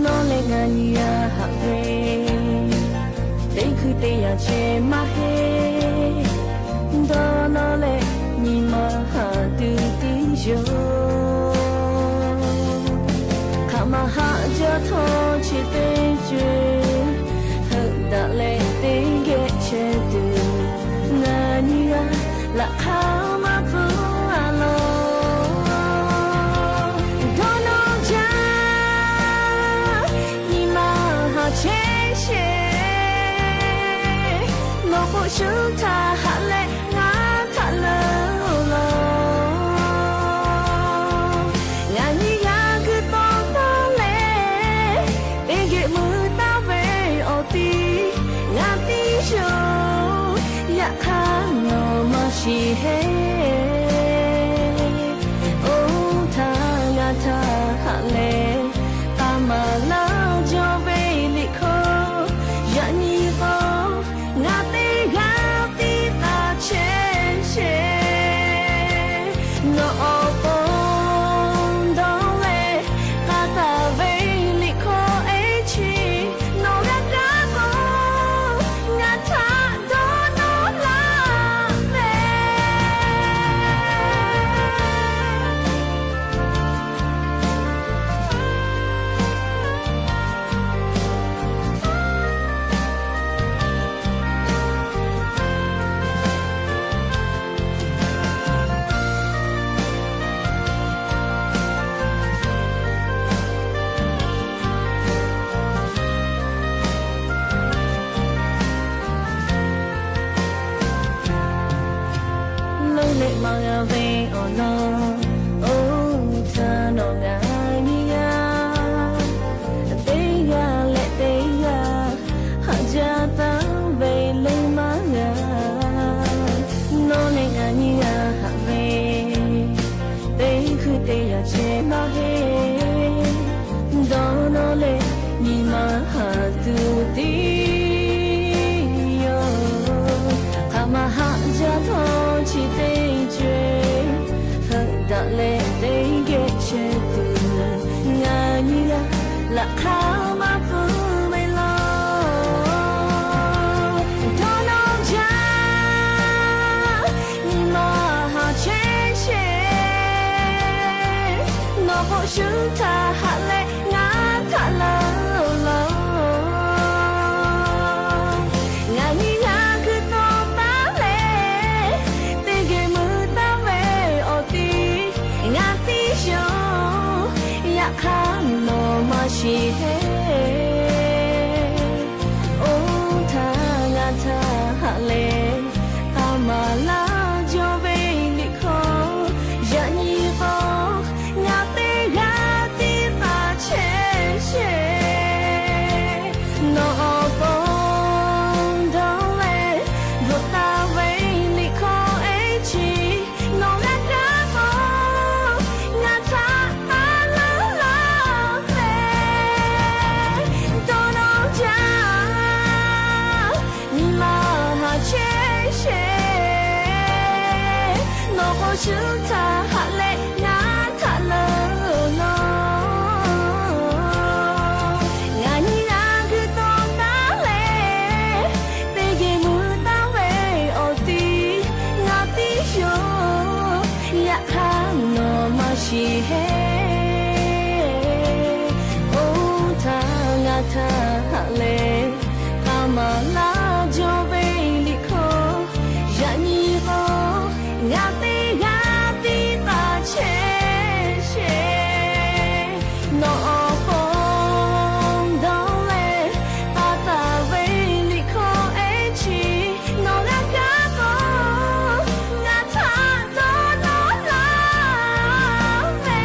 Nawˬ leh ngaˬ nyi g'aˇ haꞈ ve, teˇ hkui te yaꞈ chehˇ maˇ heˆ. Dawˇ nawˬ leh nyi ma haꞈ tuˬ tiˉ yoˬ. Hk'aˬ ma haꞈ jaˇ htawˇ chi teˇ ceuˬ, heuˆ daꞈ leh teˇ geh chehˇ tuˬ, ngaˬ nyi g'aˇ laꞈ hk'aˇ maˇ pfuhˇ a law. Dawˇ nawˬ jaˇ, nyi ma haꞈ chehˇ sheˍ. Nawˬ k'o shu htaꞈ haꞈ leh ngaˬ htaꞈ leuˉ law. Ngaˬ nyi g'aˇ g'uiˬ tawˆ taˍ leh, teˇ geh mui taˍ ve awˬ tiˉ ngaˬ tiˉ yoˬ. Yaꞈ hk'aˇ nawˬ maˇ shiˍ heˆ. Oˇ htaˇ ngaˬ htaꞈ haꞈ leh, taˇ maˍ laˇ jaw ve Liꞈ hkawˇ yaꞈ nyi k'o, ngaˬ teˇ g'aˇ tiˉ taˇ chehˇ sheˍ. Nawˬ awˬ pon dawˇ leh k'aˇ taˍ ve Liꞈ hkawˇ eˉ chi, nawˬ g'a kaˇ k'o, ngaˬ htaꞈ dawˇ nawˬ laˇ mehˍ. Teˇ maˬ g'a ve awˬ lawn, oˇ htaˇ nawˬ ngaˬ nyi g'a, teˇ g'aˇ leh teˇ g'aˇ haꞈ jaˇ taˍ ve leh maˇ g'a. Nawˬ leh ngaˬ nyi g'a haꞈ ve, teˇ hkui teˇ yanˇ chehˇ maˇ heˆ. Dawˇ nawˇ leh nyi ma haꞈ tuˬ tiˉ yoˬ. Hk'aˬ ma haꞈ jaˇ htawˇ chi teˇ ceuˬ, heuˆ daꞈ leh teˇ geh chehˇ tuˬ, ngaˬ nyi g'a laꞈ hk'aˇ maˇ pfuhˇ ve laˇ. Dawˇ nawˇ jaˇ, nyi ma haꞈ chehˇ sheˍ. Nawˬ k'o shu htaꞈ haꞈ leh ngaˬ htaꞈ leuˉ laˇ. Ngaˬ nyi g'a kuiˬ tawˆ taˉ leh, teˇ geh mui taˍ ve awˬ tiˉ ngaˬ tiˉ yoˬ. Yaꞈ hk'aˇ nawˬ maˇ shiˍ heˆ. Oˇ htaˇ ngaˬ htaꞈ haꞈ leh, k'aˍ maˍ laˇ jaw ve liꞈ hkawˇ yaꞈ nyi k'o, ngaˬ teˇ g'aˇ tiˉ taˇ chehˇ sheˍ. Nawˬ awˬ pon dawˇ leh bvuhꞈ taˍ ve liꞈ hkawˇ ehˉ chi, nawˬ g'a kaˇ k'o, ngaˬ htaꞈ taˇ leuˉ laˇ ve. Dawˇ nawˇ jaˇ, nyi ma haꞈ chehˇ sheˍ. Nawˬ k'o shu htaꞈ haꞈ leh ngaˬ htaꞈ leuˉ laˇ. Ngaˬ nyi g'a kuiˬ tawˆ taˉ leh, teˇ geh mui taˍ ve awˬ tiˉ ngaˬ tiˉ yoˬ. Yaꞈ hk'aˇ nawˬ maˇ shiˍ heˆ. Oˇ htaˇ ngaˬ htaꞈ haꞈ leh, k'aˍ maˍ laˇ jaw ve liꞈ hkawˇ yaꞈ nyi k'o, ngaˬ teˇ g'aˇ tiˉ taˇ chehˇ sheˍ. Nawˬ awˬ pon dawˇ leh taˇ taˍ ve liꞈ hkawˇ ehˉ chi, nawˬ g'a kaˇ k'o, ngaˬ htaꞈ dawˇ nawˇ laˇ ve.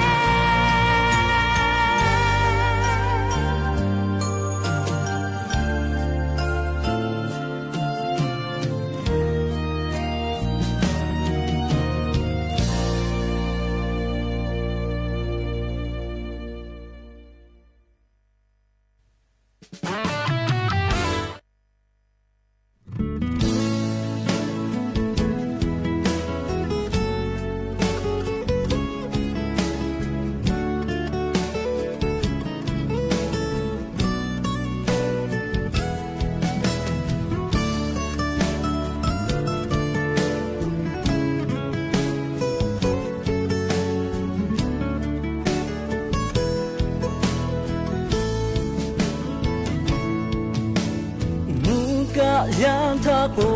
Mvuhˇ kaˆ yaˇ htaˇ k'o,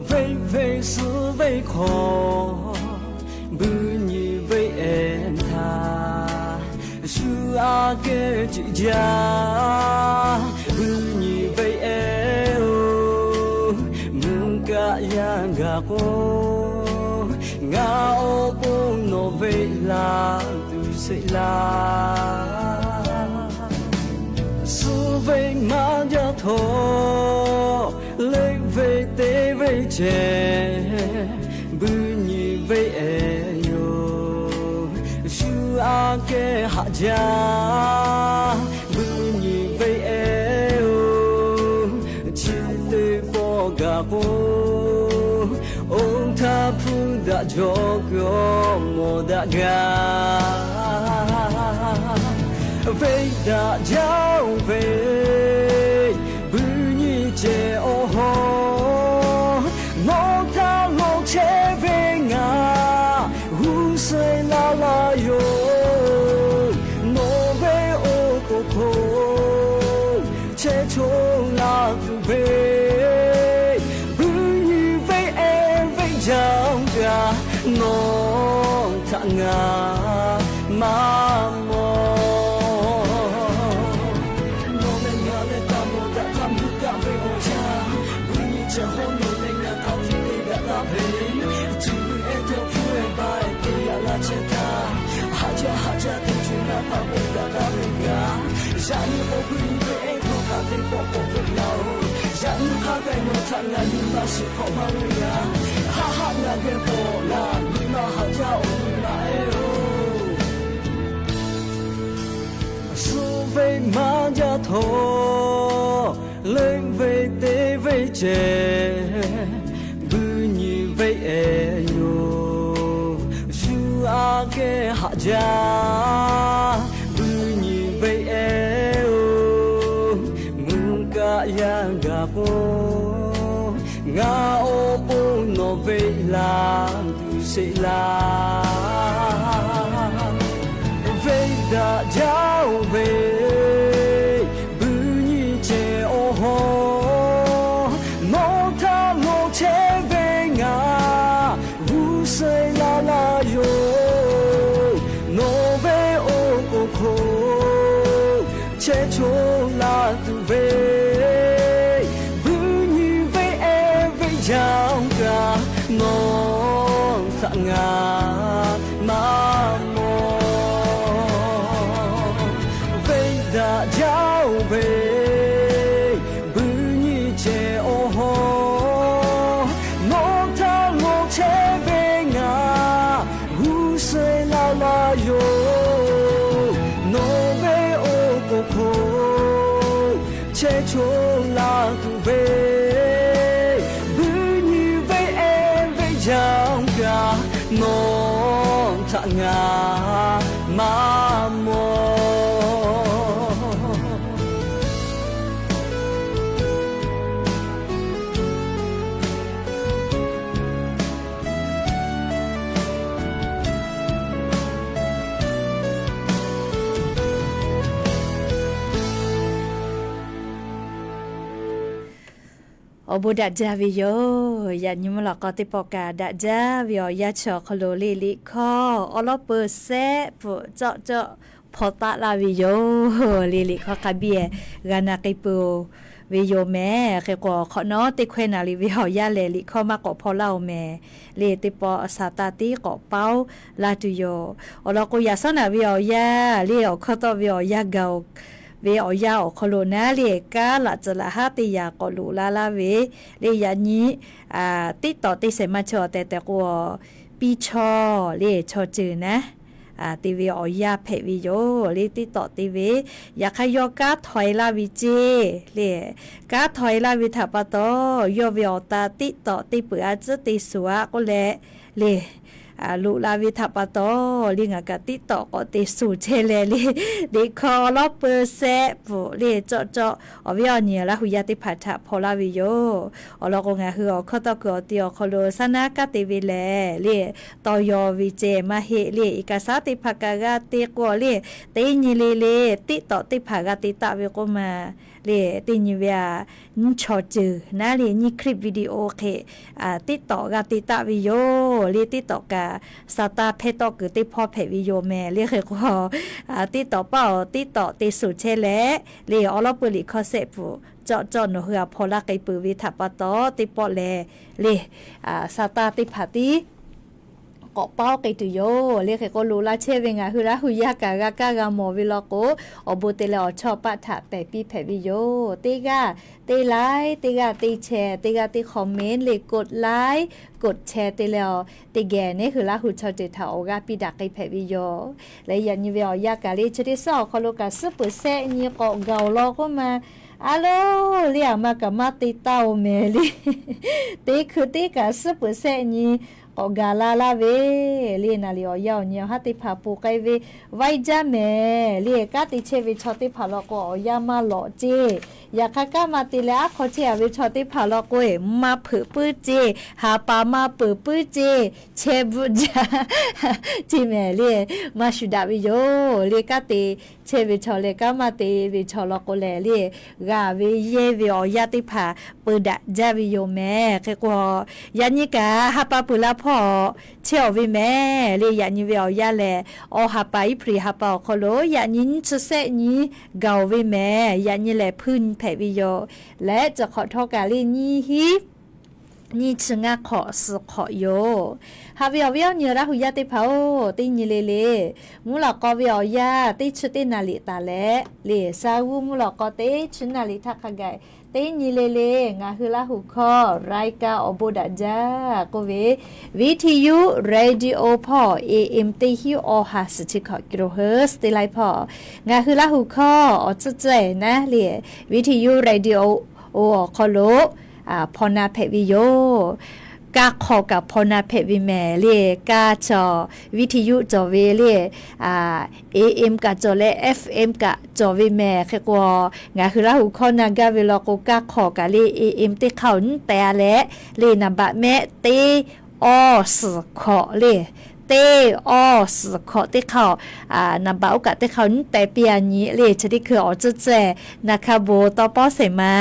venˇ venˇ suh venˇ hk'aw, buiˇ nyi venˇ ehˉ htaˇ, shu aꞈ kehˉ ceꞈ jaˇ, buiˇ nyi venˇ ehˉ-oˬ, mvuhˇ kaˆ yaˇ gaˬ k'o, ngaˬ awˬ pon nawˬ venˇ laˇ tuˬ sheˍ laˇ. Suh venˇ maˇ jaˇ htawˇ, leˆ venˇ teˇ venˇ chehˇ, buiˇ nyi venˇ ehˉ yoˬ. Shu aꞈ kehˉ haꞈ jaˇ, buiˇ nyi venˇ ehˉ-oˬ, chi teˇ pawˆ gaˬ k'o, oˇ htaˇ hpu daꞈ jaw kawˇ mawˬ daꞈ gaˇ. Venˇ daꞈ jaˇ-oˬ ve, buiˇ nyi cehˬ awˬ hawˉ, nawˬ htaˇ lawˬ chehˇ ve ngaˬ g'uˇ suhˍ laˇ laˇ yoˬ. Nawˬ ve awˬ to hk'oˆ chehˇ choˬ laˇ tuˬ ve, buiˇ nyi venˇ ehˉ venˇ jaˇ kaꞈ, nawˬ htaꞈ ngaˬ maˇ mawˬ. Nawˬ leh ngaˬ leh taˇ mawˬ daꞈ htaˇ mvuhˇ kaˆ venˇ awˬ yanˇ, buiˇ nyi cehˬ hawˉ nawˬ leh ngaˬ hk'a tiꞈ te daꞈ taˍ ve, Yaꞈ nyi k'o, buiˇ nyi ve ehˉ htaˇ teˇ pawˆ k'awꞈ ve laˇ-oˬ. Yaꞈ nyi hk'a gaˬ nawˬ htaꞈ ngaˬ nyi ma shiˍ hk'awꞈ maˇ ve yaˇ. Haˆ haˆ ngaˬ geh k'awꞈ laˬ, nyi ma haꞈ jaˇ-oˬ, nyi ma ehˉ-oˬ. Shu ve maˇ jaˇ htawˇ, leuˆ ve teˇ ve ceh, buiˇ nyi ve ehˉ yoˬ. Shu aꞈ kehˉ haꞈ jaˇ, buiˇ nyi ve ehˉ-oˬ. Mvuhˇ kaˆ yaˇ gaˬ k'o, ngaˬ awˬ pon nawˬ ve laˬ tuˬ sheˍ laˇ. Venˇ daꞈ jaˇ-oˬ ve, buiˇ nyi ceh awˬ hawˉ, nawˬ htaꞈ lawˬ chehˇ ve ngaˬ g'uˇ suhˍ laˇ laˇ yoˬ. Nawˬ ve awˬ k'oˍ hk'oˆ chehˇ choˬ laˇ tuˬ ve, buiˇ nyi ve ehˉ ve jaˇ kaꞈ, nawˬ htaꞈ ngaˬ maˇ mawˬ. Venˇ daꞈ jaˇ-oˬ ve, buiˇ nyi ceh awˬ hawˉ, nawˬ htaꞈ lawˬ chehˇ ve ngaˬ g'uˇ suhˍ laˇ laˇ yoˬ. Nawˬ ve awˬ k'oˍ hk'oˆ chehˇ choˬ laˇ tuˬ ve, buiˇ nyi ve ehˉ ve jaˇ kaꞈ, nawˬ htaꞈ ngaˬ maˇ mawˬ. Awˬ bon daꞈ jaˇ ve yoˬ. Yaꞈ nyi mvuhˇ lawꞈ k'aw teˇ pawˆ kaꞈ daꞈ jaˇ ve awˬ yanˇ chi awˬ hk'aw lo le, liꞈ hkawˇ awˉ lawˉ peu sehˆ pfuhꞈ cawˆ cawˆ hpaw taˆ laˇ ve yoˬ. Le liꞈ hkawˇ hk'a biˇ g'a na k'ai peuˬ ve yoˬ mehˍ. Hk'e k'o, awˬ hk'awꞈ nawˉ teˇ hkawehˇ naˍ riˍ ve awˬ yanˇ lehˬ, liꞈ hkawˇ maˇ k'awꞈ hpaw laˇ-oˬ mehˍ. Le teˇ pawˆ saˍtanˍ tiˉ k'awꞈ paoˉ laˇ tuˬ yoˬ. Awˬ lawn k'o, yaꞈ shawˉ naˍ ve awˬ yanˇ le, awˬ hkawˇ tawˆ ve awˬ yanˇ gaˬ-oˬ ve awˬ yanˇ awˬ hk'aw lo naˉ le, kanˉ laꞈ tcuhˍ laꞈ haˉ teˇ yanˇ k'awꞈ loꞈ la laˇ ve le. Yaꞈ nyi tiˉ tawꞈ teˇ shehˍ maˇ chaweh tehꞈ k'o, piˇ chaw le chaw ceuˬ naˉ te ve awˬ yanˇ hpehꞈ ve yoˬ. Le tiˉ tawꞈ te ve, yaꞈ hk'aˇ yawˇ kanˉ htawꞈ-e laˇ ve ceˇ le. Kanˉ htawꞈ-e laˇ ve htaꞈ pa taw, yawˇ ve awˬ ta tiˉ tawꞈ te peuˬ a tcuhˉ te suˍ a k'oˆ leh le, loꞈ la ve htaꞈ pa taw, le ngaˬ kaꞈ tiˉ tawꞈ k'awꞈ te suˍ chehˇ leh le, liꞈ hkawˇ awˉ lawˉ peu sehˆ pfuhꞈ le cawˆ cawˆ awˬ viˉ awˬ nyi Laˇ hu yaˇ teˇ hpaˍ htaꞈ hpaw laˇ ve yoˬ. Awˬ lawn k'o, ngaˬ hui awˬ hkawˇ tawˆ kuiˬ awˬ ti awˬ hk'aw lo saˉ naˉ kanˉ te ve lehˬ le, tawˇ yaw ve ceh maˇ heˆ le. Iˉ kaˍ saˉ teˇ hpaˍ kaꞈ g'a te k'o le, teˇ nyi le le tiˉ tawꞈ teˇ hpaˍ g'a te taˆ ve k'oˆ ma le, teˇ nyi ve a nyiˇ chaw ceuˬ naˉ le, nyiˇ clip video hk'e tiˉ tawꞈ g'a te taˆ ve yoˬ. Le tiˉ tawꞈ kaꞈ saˍtanˍ hpehˇ tawˆ kuiˬ teˇ hpawˇ hpehꞈ ve yoˬ mehˍ. Le hk'e k'o, tiˉ tawꞈ paˇ awˬ tiˉ tawꞈ te suˍ chehˇ leh, le awˉ lawˉ peu liꞈ hkawˇ sehˆ pfuhꞈ cawˆ cawˆ nawˬ hui a hpaw laˇ k'ai peuˬ ve htaꞈ pa taw, teˇ pawˆ lehˬ le, saˍtanˍ teˇ hpaˍ tiˉ k'awꞈ paoˉ k'ai tuˬ yoˬ. Le hk'e k'o, loꞈ la chehˇ ve ngaˬ hui Laˇ hu yaˇ kaꞈ g'a kaˇ g'a mawˬ ve law k'o, awˬ bon te leh awˬ chawˇ paˆ htaꞈ pehˬ piˇ hpehꞈ ve yoˬ. Teˇ g'aˇ teˇ like, teˇ g'aˇ teˇ share, teˇ g'aˇ teˇ comment le กด like กด share te leh awˬ teˇ geh neˉ hui Laˇ hu chaw ceuˬ htaꞈ awˬ g'aˇ piˇ daꞈ k'ai hpehꞈ ve yoˬ. Leh yaꞈ nyi ve awˬ yanˇ kaꞈ le chi teˇ suhˉ awˬ hk'aw lo kaꞈ suhˉ peuˬ sehˆ nyi k'awꞈ gaˬ-oˬ law k'oˆ ma. A lo, le aˬ ma kaꞈ maˇ te taˇ-oˬ mehˍ le. Teˇ hkui teˇ kaꞈ suhˉ peuˬ sehˆ nyi k'awꞈ gaˬ la laˇ ve le. Naˍ liꞈ awˬ yanˇ awˬ nyi awˬ haˉ teˇ hpaˍ ponˬ k'ai ve vaiˇ jaˇ mehˍ le. Kanˉ te chehˇ ve chaw teˇ hpaˍ law k'o awˬ yanˇ maˇ lawꞈ ceˇ. Yaꞈ hk'aˇ kanˉ maˇ te leh aˉ hk'aw chehˇ a ve chaw teˇ hpaˍ law k'o, maˇ hpeuꞈ puiˉ ceˇ, ha pa maˇ peuˬ puiˉ ceˇ, chehˇ bvuhˆ jaˇ ceˇ mehˍ le. Maˇ shuˍ daꞈ ve yoˬ le. Kanˉ te chehˇ ve chaw leh kanˉ maˇ te ve chaw law k'o lehˬ le, g'a ve yehˇ ve awˬ yanˇ teˇ hpaˍ peu daꞈ jaˇ ve yoˬ mehˍ. Hk'e k'o, yaꞈ nyi kaꞈ ha pa peuˬ la hpawˇ chehˇ-oˬ ve mehˍ le. Yaꞈ nyi ve awˬ yanˇ lehˬ, awˬ ha pa Iˉhpriˍ ha pa awˬ hk'aw lo yaꞈ nyi nyiˇ chi sehˆ nyi gaˬ-oˬ ve mehˍ. Yaꞈ nyi lehˬ hpuiˇ nyi hpehꞈ ve yoˬ. Leh chi hk'awꞈ htawˇ kaꞈ le nyiˇ hinˉ nyiˇ chi ngaˇ hk'awꞈ suhˍ hk'awꞈ yoˬ. Haꞈ ve awˬ viˉ awˬ nyi Laˇ hu yaˇ teˇ hpaˍ-oˬ, teˇ nyi le le mvuhˇ lawꞈ k'aw ve awˬ yanˇ teˇ chi teˇ naˍ liꞈ taˍ leh, le shaˍ g'uˇ mvuhˇ lawꞈ k'aw teˇ chi naˍ liꞈ htaˇ hk'a gaˬ teˇ nyi le le ngaˬ hui Laˇ hu hkawˇ รายการ awˬ bon daꞈ jaˇ k'oˆ ve, viˉ hti yuˇ radio hpawˇ A M teˇ hinˉ awˬ ha suhˍ chi hkawꞈ kilohertz teˇ laiˉ hpawˇ ngaˬ hui Laˇ hu hkawˇ awˬ tcuhˉ tcuhˉ-e naˉ le, viˉ hti yuˇ radio awˬ hk'aw lo hpaw na hpehꞈ ve yoˬ. Kaˇ hk'aw kaꞈ hpaw na hpehꞈ ve mehˍ le. Kaˇ cawˬ, viˉ hti yuˇ cawˬ ve le, A M kaꞈ cawˬ leh F M kaꞈ cawˬ ve mehˍ. Hk'e k'o, ngaˬ hui Laˇ hu hkawˇ na gaˇ ve law k'o, kaˇ hk'aw kaꞈ le A M teˇ hk'aˇ awˬ nyiˇ teh-a leh, le naˍ baꞈ mehˆ teˇ awˇ suhˍ hkawꞈ le, teˇ awˇ suhˍ hkawꞈ teˇ hk'aˇ, naˍ baꞈ oˇ kaꞈ teˇ hk'aˇ awˬ nyiˇ teh piˇ-a nyi le. Chi teˇ hkui awˬ tcuhˉ tcuhˉ-e, naˍ hkaˇ bon tawˇ pawˆ shehˍ ma,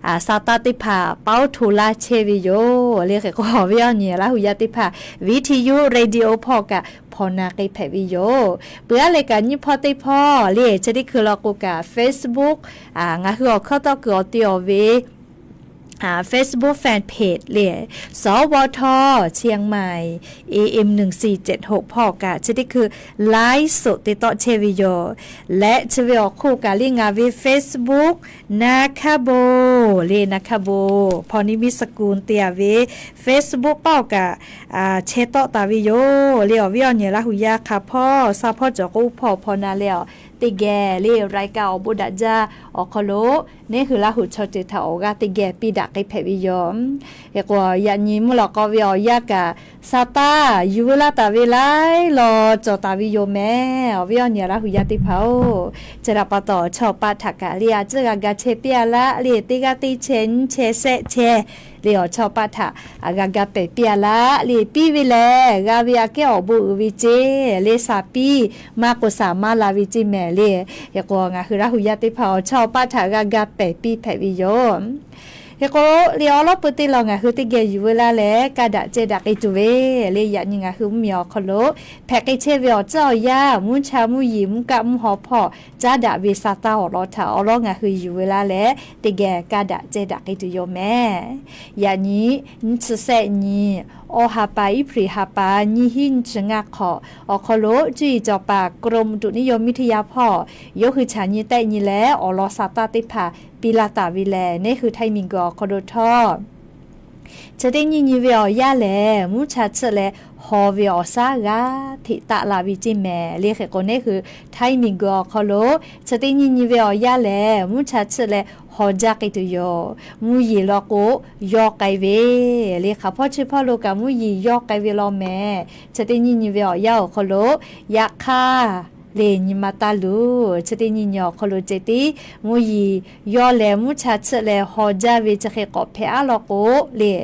saˍ taˇ teˇ hpaˍ paoˉ hto laˇ chehˇ ve yoˬ le. Hk'e k'o, awˬ viˉ awˬ nyi Laˇ hu yaˇ teˇ hpaˍ, viˉ hti yuˇ radio hpawˇ kaꞈ hpaw na k'ai hpehꞈ ve yoˬ. Peuˬ aˉ leh kaꞈ nyiˇ hpawˇ teˇ hpawˇ le, chi teˇ hkui law k'o kaꞈ Facebook, ngaˬ hui awˬ hkawˇ tawˇ kuiˬ awˬ te awˬ ve Facebook fan page le, สวท เชียงใหม่ A M หนึ่งสี่เจ็ดหก hpawˇ kaꞈ chi teˇ hkui ไลฟ์สด te tawˆ chehˇ ve yoˬ. Leh chi ve awˬ hk'oˆ kaꞈ le ngaˬ ve Facebook naˍ hkaˇ bon le, naˍ hkaˇ bon hpaw ni miˇ สกุล te-a ve Facebook paoˇ kaꞈ chehˇ tawˆ taˍ ve yoˬ le. Awˬ viˉ awˬ nyi Laˇ hu yaˇ hk'a hpawˇ sha hpawˇ cawˬ k'o hpawˇ hpaw na leh, teˇ geh le รายการ awˬ bon daꞈ jaˇ awˬ hk'aw lo, neˇ hui Laˇ hu chaw ceuˬ htaꞈ awˬ g'aˇ teˇ geh piˇ daꞈ k'ai hpehꞈ ve yoˬ. Hk'e k'o, yaꞈ nyi mvuhˇ lawꞈ k'aw ve awˬ yanˇ kaꞈ, saˍ taˇ yuˬ veu laˇ taˍ ve laiˉ law cawˬ taˍ ve yoˬ mehˍ. Awˬ viˉ awˬ nyi Laˇ hu yaˇ teˇ hpaˍ-oˬ, chi htaꞈ pa taw awˬ chawˇ awˬ paˆ htaꞈ kaꞈ le a ciˉ g'a ga chehˇ piˇ-a laˇ le, teˇ g'aˇ teˇ chehˇ nyiˇ chehˇ shehˆ chehˇ le awˬ chawˇ awˬ paˆ htaꞈ g'a ga pehˬ piˇ-a laˇ le. Piˇ ve lehˬ g'a ve aꞈ kehˉ awˬ bon uiˍ ve ceˇ le, saˍ piˇ maˇ k'o saˍ maˇ la ve ceˇ mehˍ le. Hk'e k'o, ngaˬ hui Laˇ hu yaˇ teˇ hpaˍ awˬ chawˇ awˬ paˆ htaꞈ g'a ga pehˬ piˇ hpehꞈ ve yoˬ. Hk'e k'o, le awˉ lawˉ peu teˇ law ngaˬ hui teˇ geh yuˬ veu laˇ leh, kaˇ daꞈ ceh daꞈ k'ai tuˬ ve le. Yaꞈ nyi ngaˬ hui mvuhˇmiˬ awˬ hk'aw lo hpehꞈ k'ai chehˇ ve awˬ tcuhˉ awˬ yanˇ, mvuhˇ cha mvuhˇ yeˬ mvuhˇ kaˆ mvuhˇ haw hpawˇ caˉ daꞈ ve saˍ taˇ awˬ lawn htaꞈ awˉ lawˉ ngaˬ hui yuˬ veu laˇ leh, teˇ geh kaˇ daꞈ ceh daꞈ k'ai tuˬ yoˬ mehˍ. Yaꞈ nyi nyiˇ chi shehˆ nyi, awˬ ha pa iˉ hpri ha pa nyiˇ hinˉ nyiˇ chi ngaˇ hk'awꞈ awˬ hk'aw lo cuˇ yiˍ cawˬ paˍ กรมอุตุนิยมวิทยา hpawˇ yawˇ hui chaꞈ nyi tehˆ nyi leh awˬ lawn saˍ taˇ teˇ hpaˍ piˇ laˇ taˍ ve lehˬ, neˇ hui Htaiˇ miˬguiˬ awˬ hk'aw lo htawˇ chi teˇ nyiˇ nyi ve awˬ yanˇ lehˬ, mvuhˇ cha chiˆ leh haw ve awˬ shaˉ g'aˇ hteꞈ taˆ la ve ceˇ mehˍ le. Hk'e k'o, neˇ hui Htaiˇ miˬguiˬ awˬ hk'aw lo chi teˇ nyiˇ nyi ve awˬ yanˇ lehˬ, mvuhˇ cha chiˆ leh haw jaˇ k'ai tuˬ yoˬ. Mvuhˇ yeˬ law k'o, yawˇ k'ai ve le. Hk'aˬ hpawˇ chi hpawˇ lo kaꞈ mvuhˇ yeˬ yawˇ k'ai ve law mehˍ. Chi teˇ nyiˇ nyi ve awˬ yanˇ awˬ hk'aw lo, yaꞈ hk'aˇ le nyi ma taˇ luˬ. Chi teˇ nyiˇ nyi awˬ hk'aw lo ceh tiˉ mvuhˇ yeˬ yawˇ lehˬ mvuhˇ cha chiˆ leh haw jaˇ ve chi hk'e k'awꞈ hpehꞈ aˉ law k'o le,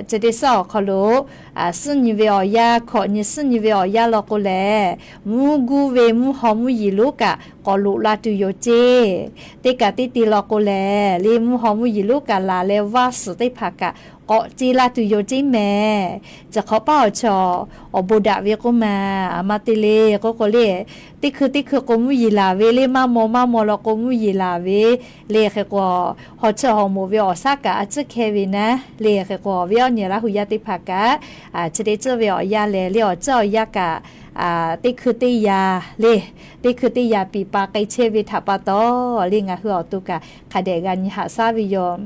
chi teˇ suhˉ awˬ hk'aw lo suhˉ nyi ve awˬ yanˇ, hkawꞈ nyi suhˉ nyi ve awˬ yanˇ law k'o lehˬ, mvuhˇ guˇ ve mvuhˇ haw mvuhˇ yeˬ lonˉ kaꞈ k'awꞈ loꞈ la tuˬ yoˬ ceˇ. Teˇ kaꞈ teˇ ti law k'o lehˬ, le mvuhˇ haw mvuhˇ yeˬ lonˉ kaꞈ laˬ leh vaˇ suhˍ teˇ hpaˍ kaꞈ k'awꞈ ce la tuˬ yoˬ ceˇ mehˍ. Chi hk'awꞈ paˉ awˬ chaw awˬ bon daꞈ ve k'oˆ ma, aˬ ma te le k'oˆ k'o le, teˇ hkui teˇ hkui k'o mvuhˇ yeˬ laˬ ve le, maˇ maw maˇ maw law k'o mvuhˇ yeˬ laˬ ve le. Hk'e k'o, haw chi haw moˍ ve awˬ shaˉ kaꞈ a ciˉ hkeh ve naˉ le. Hk'e k'o, awˬ viˉ awˬ nyi Laˇ hu yaˇ teˇ hpaˍ kaꞈ chi teˇ tcuhˇ ve awˬ yanˇ lehˬ le, awˬ tcuhˇ awˬ yanˇ kaꞈ teˇ hkui teˇ yanˇ le, teˇ hkui teˇ yanˇ piˍ pa k'ai chehˇ ve htaꞈ pa taw le, ngaˬ hui awˬ to kaꞈ hk'a dehꞈ g'a nyi haꞈ shaˉ ve yoˬ.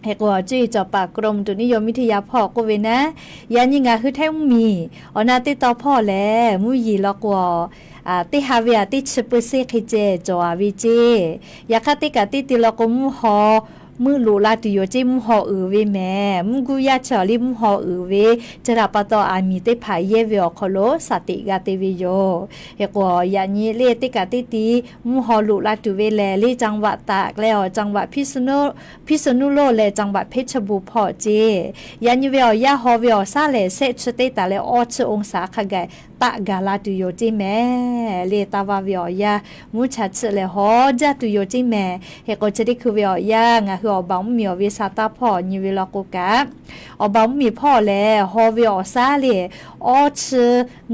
Hk'e k'o, cuˇ yiˍ cawˬ paˍ กรมอุตุนิยมวิทยา hpawˇ k'oˆ ve naˉ, yaꞈ nyi ngaˬ hui Htaiˇ mvuhˇmiˬ awˬ na teˇ taw hpawˇ lehˬ, mvuhˇ yeˬ law k'o, teˇ ha ve aꞈ teˇ chi peu sheˆ hk'e ceh cawˬ-a ve ceˇ. Yaꞈ hk'aˇ teˇ kaꞈ teˇ ti law k'o mvuhˇ haw meuˆ loꞈ la tuˬ yoˬ ceˇ, mvuhˇ haw uiˍ ve mehˍ. Mvuhˇ guˇ yaˇ chi awˬ liˇ mvuhˇ haw uiˍ ve, chi htaꞈ pa taw aˬ miˍ teˇ hpaˍ yehˇ ve awˬ hk'aw lo shaˍ teꞈ g'a te ve yoˬ. Hk'e k'o, yaꞈ nyi le teˇ kaꞈ teˇ ti mvuhˇ haw loꞈ la tuˬ ve lehˬ le, จังหวัดตาก leh awˬ จังหวัดพิษณุโลก leh จังหวัดเพชรบูรณ์ hpawˇ ceˇ. Yaꞈ nyi ve awˬ yanˇ haw ve awˬ shaˉ lehˬ, shehˆ chi teˇ taˍ leh awˇ chi องศา hk'a gaˬ taˆ gaˬ la tuˬ yoˬ ceˇ mehˍ. Le taˇ vaˇ ve awˬ yanˇ mvuhˇ cha chiˆ leh haw jaˇ tuˬ yoˬ ceˇ mehˍ. Hk'e k'o, chi teˇ hkui ve awˬ yanˇ ngaˬ hui awˬ baˬ mvuhˇmiˬ awˬ ve saˍ taˇ hpawˇ nyi ve law k'o kaꞈ, awˬ baˬ mvuhˇmiˬ hpawˇ lehˬ haw ve awˬ shaˉ le awˇ chi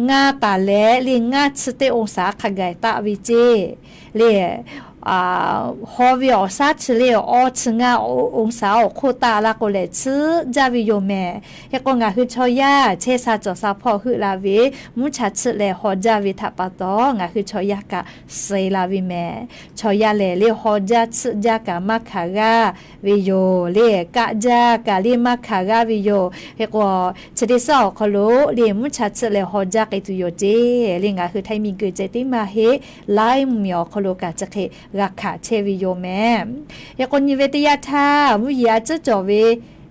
ngaˇ taˍ leh le ngaˇ chi teˇ องศา hk'a gaˬ taˆ ve ceˇ. Le haw ve awˬ shaˉ chi le awˬ chi ngaˇ องศา awˬ hk'oˆ taˆ la k'o lehˬ, chiˇ jaˇ ve yoˬ mehˍ. Hk'e k'o, ngaˬ hui chaw yaˇ chehˇ sha cawˬ sha hpawˇ heuˆ la ve mvuhˇ cha chiˆ leh haw jaˇ ve htaꞈ pa taw, ngaˬ hui chaw yaˇ kaꞈ suh la ve mehˍ. Chaw yaˇ lehˬ le, haw jaˇ chiˇ jaˇ kaꞈ maˇ hkanˍ g'aˇ ve yoˬ le. Kaˆ jaˇ kaꞈ le maˇ hkanˍ g'aˇ ve yoˬ. Hk'e k'o, chi teˇ suhˉ awˬ hk'aw lo le mvuhˇ cha chiˆ leh haw jaˇ k'ai tuˬ yoˬ ceˇ le. Ngaˬ hui Htaiˇ miˬguiˬ ceh tiˉ maˇ heˆ, laiˉ mvuhˇmiˬ awˬ hk'aw lo kaꞈ chi hk'e g'a hkanˍ chehˇ ve yoˬ mehˍ. Hk'e k'o, nyi ve teˇ yanˇ htaˇ mvuhˇ yeˬ a ciˉ cawˬ ve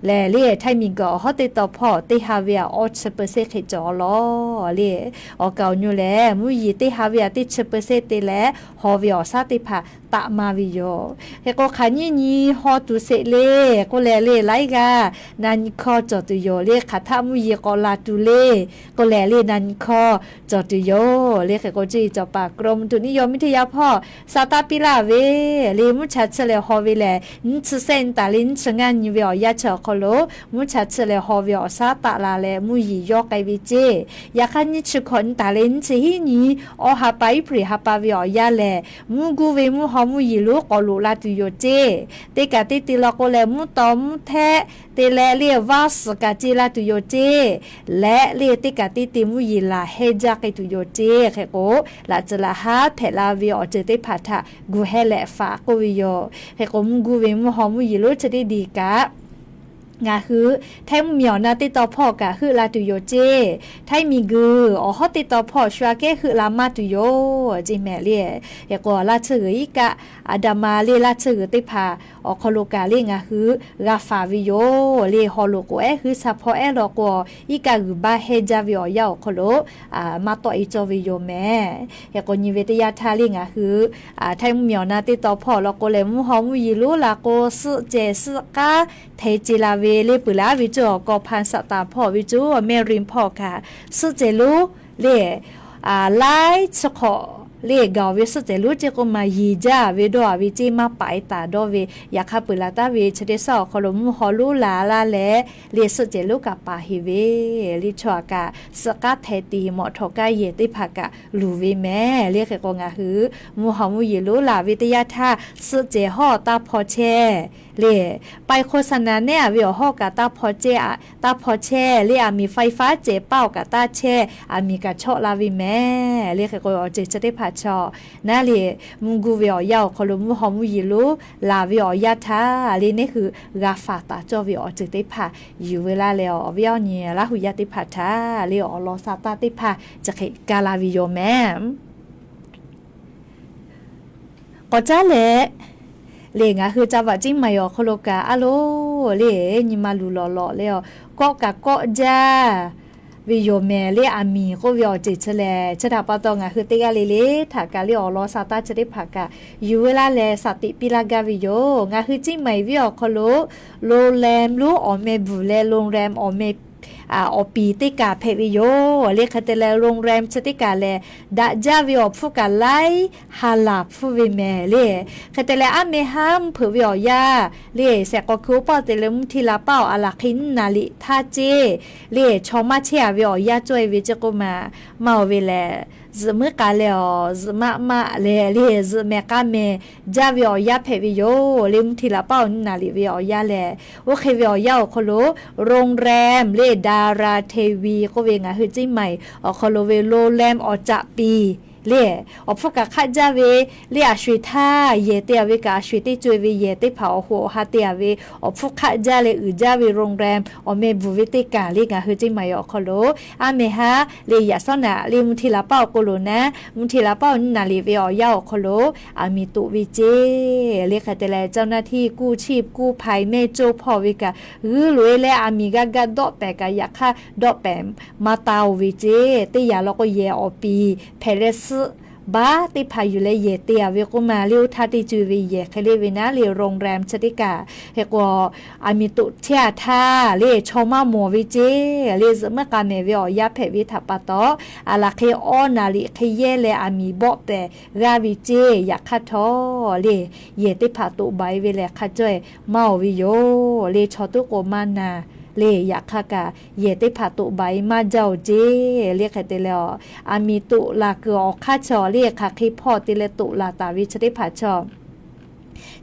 lehˬ le, Htaiˇ miˬguiˬ awˬ hawˉ teˇ taw hpawˇ teˇ ha ve awˇ chi เปอร์เซ็นต์ hk'e cawˬ lawˬ le. Awˬ kaˍ awˬ nyu lehˬ, mvuhˇ yeˬ teˇ ha ve a teˇ chi เปอร์เซ็นต์ te leh haw ve awˬ shaˉ teˇ hpaˍ taˆ maˇ ve yoˬ. Hk'e k'o, hk'aˬ nyiˇ nyi haw tuˬ sheˍ le k'oˆ leh le, laiˉ g'aˇ na nyi hkawˇ cawˬ tuˬ yoˬ le. Hk'aˬ htaˆ mvuhˇ yeˬ k'awꞈ la tuˬ le k'oˆ leh le, na nyi hkawˇ cawˬ tuˬ yoˬ le. Hk'e k'o, cuˇ yiˍ cawˬ paˍ กรมอุตุนิยมวิทยา hpawˇ sa taˆ piˇ laˇ ve le, mvuhˇ cha chiˆ leh haw ve lehˬ, nyiˇ chi sehˆ nyi taˍ le nyiˇ chi ngaˇ nyi ve awˬ yanˇ chi awˬ hk'aw lo mvuhˇ cha chiˆ leh haw ve awˬ shaˉ taˆ la leh mvuhˇ yeˬ yawˇ k'ai ve ceˇ. Yaꞈ hk'aˇ, nyiˇ chi hkawꞈ nyi taˍ le nyiˇ chi hiˉ nyi, awˇ ha pa April ha pa ve awˬ yanˇ lehˬ, mvuhˇ guˇ ve mvuhˇ haw mvuhˇ yeˬ lonˉ k'awꞈ loꞈ la tuˬ yoˬ ceˇ. Teˇ kaꞈ teˇ te law k'o lehˬ, mvuhˇ taw mvuhˇ htehˆ te leh le, vaˇ suhˍ kaꞈ ce la tuˬ yoˬ ceˇ. Leh le, teˇ kaꞈ teˇ te mvuhˇ yeˬ laˬ hehnˇ jaˇ k'ai tuˬ yoˬ ceˇ. Hk'e k'o, laꞈ tcuh laꞈ haˉ hpehꞈ la ve awˬ ceuˬ teˇ hpaˍ htaꞈ gu hehnˇ leh faˍ k'oˆ ve yoˬ. Hk'e k'o, mvuhˇ guˇ ve mvuhˇ haw mvuhˇ yeˬ lonˉ chi teˇ diˬ kaꞈ ngaˬ hui Htaiˇ mvuhˇmiˬ awˬ na teˇ taw hpawˇ kaꞈ heuˆ la tuˬ yoˬ ceˇ. Htaiˇ miˬguiˬ awˬ hawˉ teˇ taw hpawˇ shu aꞈ kehˉ heuˆ la maˇ tuˬ yoˬ ceˇ mehˍ le. Hk'e k'o, laˇ tsuhˇ g'uiˬ iˉ kaˆ, aˬ daꞈ ma le laˇ tsuhˇ g'uiˬ teˇ hpaˍ awˬ hk'aw lo kaꞈ le ngaˬ hui g'a faˍ ve yoˬ le. Haw loꞈ k'oꞈ ehˉ hui sha hpawˇ ehˉ law k'o, iˉ kaˆ g'uiˬ baˇ hehnˇ jaˇ ve awˬ yanˇ awˬ hk'aw lo maˇ tawˆ e cawˇ ve yoˬ mehˍ. Hk'e k'o, nyi ve teˇ yanˇ htaˇ le ngaˬ hui Htaiˇ mvuhˇmiˬ awˬ na teˇ taw hpawˇ law k'o lehˬ, mvuhˇ haw mvuhˇ yeˬ lonˉ la k'o, suhˆ cehˬ suhˆ k'aˉ hteꞈ ce la ve le. Peuˬ laˬ ve cuˇ awˬ kawˇ hpanˍ saˍtanˍ hpawˇ ve cuˇ mehˆ rinˍ hpawˇ kaꞈ suhˆ cehˬ lonˉ le, laiˉ chi hk'awꞈ le gaˬ ve suhˆ cehˬ lonˉ ceˇ k'oˆ maˬ yeˬ jaˇ ve dawˇ a ve ceˇ maˇ paˍ e taˍ dawˇ ve. Yaꞈ hk'aˇ, peuˬ laˬ taˍ ve chi teˇ suhˉ awˬ hk'aw lo mvuhˇ haw lonˉ la laˇ leh le, suhˆ cehˬ lonˉ kaꞈ paˍ heˍ ve le. Chaw aꞈ kaꞈ suhˆ k'aˉ hteh tiˍ mawꞈ htawꞈ kaˇ yehˬ teˇ hpaˍ kaꞈ luˬ ve mehˍ le. Hk'e k'o, ngaˬ hui mvuhˇ haw mvuhˇ yeˬ lonˉ laˬ ve teˇ yanˇ htaˇ, suhˆ cehˬ hawˉ taˇ hpaw chehˇ le. Pai hk'o saˍ naˍ nehˉ a ve awˬ hawˉ kaꞈ taˇ hpaw chehˇ, taˇ hpaw chehˇ le. Aˬ miˍ faiˍ faˉ cehˬ paˇ awˬ kaꞈ taˇ chehˇ, aˬ miˍ kaꞈ chawˆ la ve mehˍ le. Hk'e k'o, awˬ ceuˬ chi teˇ hpaˍ chaw naˉ le, mvuhˇ guˇ ve awˬ yanˇ awˬ hk'aw lo mvuhˇ haw mvuhˇ yeˬ lonˉ laˬ ve awˬ yanˇ htaˇ le, neˇ hui g'a faˍ taˍ cawˇ ve awˬ ceuˬ teˇ hpaˍ yuˬ ve laˇ leh, awˬ viˉ awˬ nyi Laˇ huˍ yaˇ teˇ hpaˍ htaꞈ le awˬ lawn sha taˇ teˇ hpaˍ chi hk'e kaˇ la ve yoˬ mehˍ. K'awꞈ caˉ leh le, ngaˬ hui ca vaꞈ ceˇ maˍ awˬ hk'aw lo kaꞈ a loˬ le, nyi ma luˬ lawꞈ lawꞈ le, kawˆ kaꞈ kawˆ jaˇ ve yoˬ mehˍ le. Aˬ miˍ k'oˆ ve awˬ ceuˬ chi lehˬ, chi htaꞈ pa taw ngaˬ hui teˇ g'aˇ le le htaꞈ kaꞈ le awˬ lawn sha taˇ chi teˇ hpaˍ kaꞈ yuˬ ve laˇ leh shaˍ tiꞈ piˇ laˇ gaˇ ve yoˬ. Ngaˬ hui ceˇ maˍ ve awˬ hk'aw lo โรงแรม lonˉ awˬ meh bvuhˬ leh โรงแรม awˬ meh awˬ piˍ teˇ kaˬ hpehꞈ ve yoˬ le. Hk'e te leh โรงแรม chi teˇ kaˬ lehˬ, daꞈ jaˇ ve awˬ hpfuhˇ kaꞈ laiˉ ha laˬ hpfuhˇ ve mehˍ le. Hk'e te leh, aˉ meh haˉ mvuhˇ hpeuꞈ ve awˬ yanˇ le, shehˍ k'aw hkui oˇ paˆ te leh mvuhˇ hti la paˆ awˬ a laˬ hk'e nyiˇ naˍ riˍ htaˇ ceˇ le, chaw maˇ chehˇ a ve awˬ yanˇ cawˇ e ve ceˇ k'oˆ maˬ, maˇ oˬ ve lehˬ, zuhꞈ muiˉ k'a leh awˬ zuhꞈ maˆ maˆ leh le, zuhꞈ mehˍ k'a mehˍ jaˇ ve awˬ yanˇ hpehꞈ ve yoˬ le. Mvuhˇ hti la paˆ awˬ nyiˇ naˍ riˍ ve awˬ yanˇ lehˬ, oˇ hk'e ve awˬ yanˇ awˬ hk'aw lo โรงแรม le ดาราเทวี k'oˆ ve ngaˬ hui ceˇ maˍ awˬ hk'aw lo ve โรงแรม awˬ caꞈ piˍ le, awˬ hpfuhˇ kaꞈ hk'aˆ jaˇ ve le, a sho eˬ htaˇ yehˬ te a ve kaꞈ, a sho eˬ teˇ co e ve yehˬ teˇ hpaˍ awˬ hoꞈ awˬ ha te a ve awˬ hpfuhˇ hk'aˆ jaˇ leh uiˍ jaˇ ve โรงแรม awˬ meh bvuhˬ ve teˇ kaˬ le ngaˬ hui ceˇ maˍ awˬ hk'aw lo aˉ meh haˉ le, yaꞈ shawˉ naꞈ le mvuhˇ hti la paˆ awˬ k'o lo naˉ, mvuhˇ hti la paˆ awˬ nyiˇ naˍ riˍ ve awˬ yanˇ awˬ hk'aw lo aˬ miˍ toꞈ ve ceˇ le. Hk'e te leh, เจ้าหน้าที่กู้ชีพ กู้ภัย mehˇ coˇ hpawˇ ve kaꞈ g'uiˇ loꞈ e leh aˬ miˍ g'a ga dawˆ pehˍ kaꞈ, yaꞈ hk'aˇ dawˆ pehˍ maˇ ta oˬ ve ceˇ. Teˇ yanˇ law k'o, yehˬ awˬ piˍ hpehꞈ leh suhˆ baˆ teˇ hpaˍ yuˬ leh yehˬ te a ve k'oˆ maˬ le, oˇ htaˇ teˇ co e ve yehˬ hk'e le ve naˉ le, โรงแรม chi teˇ kaˬ hk'e k'o, aˬ miˍ toꞈ chehˇ a htaˇ le, chaw maˇ mawˬ ve ceˇ le. Zuhꞈ muiˉ k'a mehˍ ve awˬ yanˇ hpehꞈ ve htaꞈ pa taw, a laˬ hk'e awˇ naˍ riˍ hk'e yehˇ leh aˬ miˍ bawˆ pehˍ g'aˇ ve ceˇ. Yaꞈ hk'aˇ htawˇ le, yehˬ teˇ hpaˍ toꞈ baˬ e ve lehˬ, hk'a cawˇ e maˇ oˬ ve yoˬ le. Chaw tuˉ k'o maˇ naˬ le. Yaꞈ hk'aˇ kaꞈ yehˬ teˇ hpaˍ toꞈ baˬ e maˇ jaˇ-oˬ ceˇ le. Hk'e te leh, a miˍ toꞈ laˬ kuiˬ awˬ hk'aˇ chaw le, hk'aˬ hk'e hpawˇ te leh toꞈ laˬ taˍ ve chi teˇ hpaˍ chaw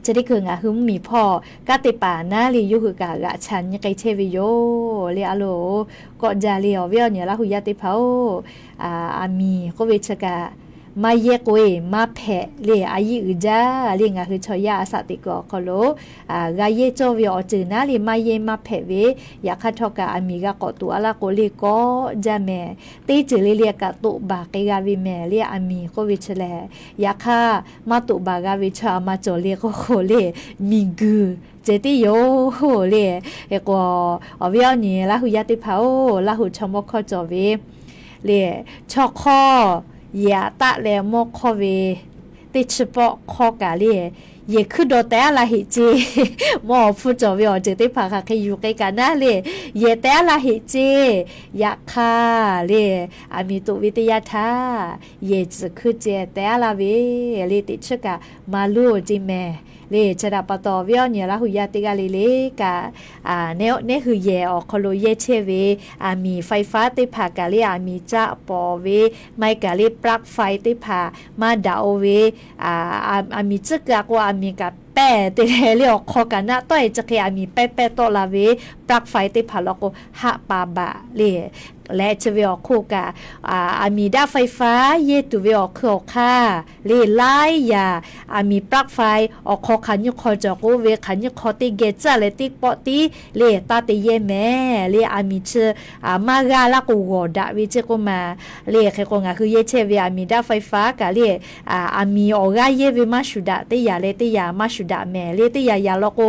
chi teˇ hkui ngaˬ hui mvuhˇmiˬ hpawˇ kanˉ te paˍ naˉ le yawˇ hui kaꞈ g'aꞈ chaꞈ nyi k'ai chehˇ ve yoˬ le. A loˬ, kawˆ jaˇ le awˬ viˉ awˬ nyi Laˇ hu yaˇ teˇ hpaˍ-oˬ, a miˍ k'oˆ ve chi kaꞈ maˇ yehˇ k'o e maˇ hpehꞈ le. A yiˇ uiˍ jaˇ le. Ngaˬ hui chaw yaˇ a shaꞈ teꞈ kuiˬ awˬ hk'aw lo g'a yehˇ cawˇ ve awˬ ceuˬ naˉ le maˇ yehˇ maˇ hpehꞈ ve. Yaꞈ hk'aˇ htawˇ kaꞈ a miˍ g'a k'awꞈ toꞈ a laˇ k'o le kawˆ jaˇ mehˍ. Teˇ ceuˬ le le kaꞈ toꞈ baˬ k'ai g'a ve mehˍ le a miˍ k'oˆ ve chi lehˬ. Yaꞈ hk'aˇ maˇ toꞈ baˬ g'a ve chaw a ma cawˬ le k'oˆ k'o le, miˬguiˬ ceh tiˉ yoˬ le. Hk'e k'o, awˬ viˉ awˬ nyi Laˇ hu yaˇ teˇ hpaˍ-oˬ, Laˇ hu chaw mawˇ hkawˇ cawˬ ve le, chaw hk'awˇ yehˬ aꞈ taˆ leh mawˇ hk'awˇ ve teˇ chi pawˆ hk'awˇ kaꞈ le, yehˬ hkuiˉ daw teh aˉ la heꞈ ceˇ. Mawˇ awˬ hpfuhˇ cawˬ ve awˬ ceuˬ teˇ hpaˍ hk'aˬ hk'e yuˬ k'ai kaꞈ naˉ le, yehˬ teh aˉ la heꞈ ceˇ. Yaꞈ hk'aˇ le, a miˍ toꞈ ve teˇ yanˇ htaˇ yehˬ tcuhˍ hkuiˇ ceh teh aˉ la ve le, teꞈ chiˉ kaꞈ maˇ luˇ-oˬ ceˇ mehˍ le. Chi htaꞈ pa taw awˬ viˉ awˬ nyi Laˇ hu yaˇ teˇ g'aˇ le le kaꞈ, neˉ hui yehˬ awˬ hk'aw lo yehˇ chehˇ ve a miˍ faiˍ faˉ teˇ hpaˍ kaꞈ le, a miˍ caˆ pawˍ ve maˇ heˆ kaꞈ le, plug faiˍ teˇ hpaˍ maˇ daꞈ-o ve, a miˍ tcuhˉ kuiˬ a k'o a miˍ kaꞈ pehˇ te leh le awˬ hk'aw kaꞈ naˆ tawˆ e chi hk'e a miˍ pehˇ pehˇ tawˆ la ve plug faiˍ teˇ hpaˍ law k'o haˆ pa baꞈ le. Leh chi ve awˬ hk'oˆ kaꞈ, a miˍ daˆ faiˍ faˉ yehˇ tuˬ ve awˬ hk'ui awˬ hk'aˇ le laiˉ yaꞈ, a miˍ plug faiˍ awˬ hk'aw hk'aˬ nyiˇ hk'aw cawˬ k'oˆ ve hk'aˬ nyiˇ hk'aw teˇ geh tcuhˉ leh teˇ pawˆ tiˉ le taˇ te yehˇ mehˍ le. A miˍ chi maˇ g'aˇ laˇ k'o g'awˬ daꞈ ve ceˇ k'oˆ ma le. Hk'e k'o ngaˬ hui yehˇ chehˇ ve a miˍ daˆ faiˍ faˉ kaꞈ le, a miˍ awˬ g'aˇ yehˇ ve maˇ shuˍ daꞈ teˇ yaꞈ leh teˇ yaꞈ maˇ shuˍ daꞈ mehˍ le. Teˇ yaꞈ yaꞈ law k'o,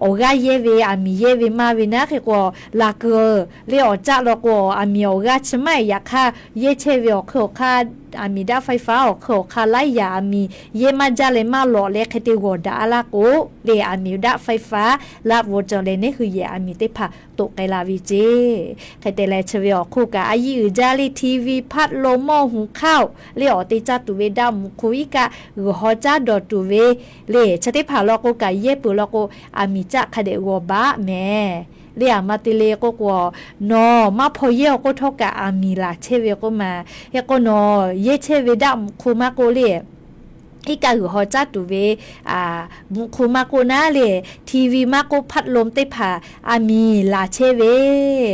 awˬ g'aˇ yehˇ ve a miˍ yehˇ ve maˇ ve naˉ. Hk'e k'o laˬ kuiˬ le awˬ caˆ law k'o a miˍ awˬ g'aˇ chi maˇ heˆ. Yaꞈ hk'aˇ yehˇ chehˇ ve awˬ hk'ui awˬ hk'aˇ, a miˍ daˆ faiˍ faˉ awˬ hk'ui awˬ hk'aˇ laiˉ yaꞈ a miˍ yehˇ maˇ jaˇ leh maˇ lawꞈ leh hk'e te g'awˬ daꞈ a laˇ k'o le, a miˍ daˆ faiˍ faˉ laˆ bvuhꞈ cawˬ leh neˉ hui yehˬ a miˍ teˇ hpaˍ toꞈ k'ai la ve ceˇ. Hk'e te leh chi ve awˬ hk'oˆ kaꞈ a yiˇ uiˍ jaˇ le, TV,พัดลม, หม้อหุงข้าว le awˬ te caˇ tuˬ ve daˆ mvuhꞈ hk'u iˉ kaˆ g'uiˬ haw caˉ dawˬ tuˬ ve le chi teˇ hpaˍ law k'o kaꞈ yehˇ peuˬ law k'o, a miˍ caˆ hk'a dehꞈ g'awˬ baˆ mehˍ le. A ma te le k'oˆ k'o, nawˬ maˇ hpaw yehˇ awˬ k'oˆ htawˇ kaꞈ a miˍ laˬ chehˇ ve k'oˆ ma. Hk'e k'o nawˬ yehˇ chehˇ ve daˆ mvuhꞈ hk'u maˇ k'oˆ le, iˉ kaˆ g'uiˬ haw caˇ tuˬ ve mvuhꞈ hk'u maˇ k'oˆ naˉ le, TV maˇ k'oˆ พัดลม teˇ hpaˍ a miˍ laˬ chehˇ ve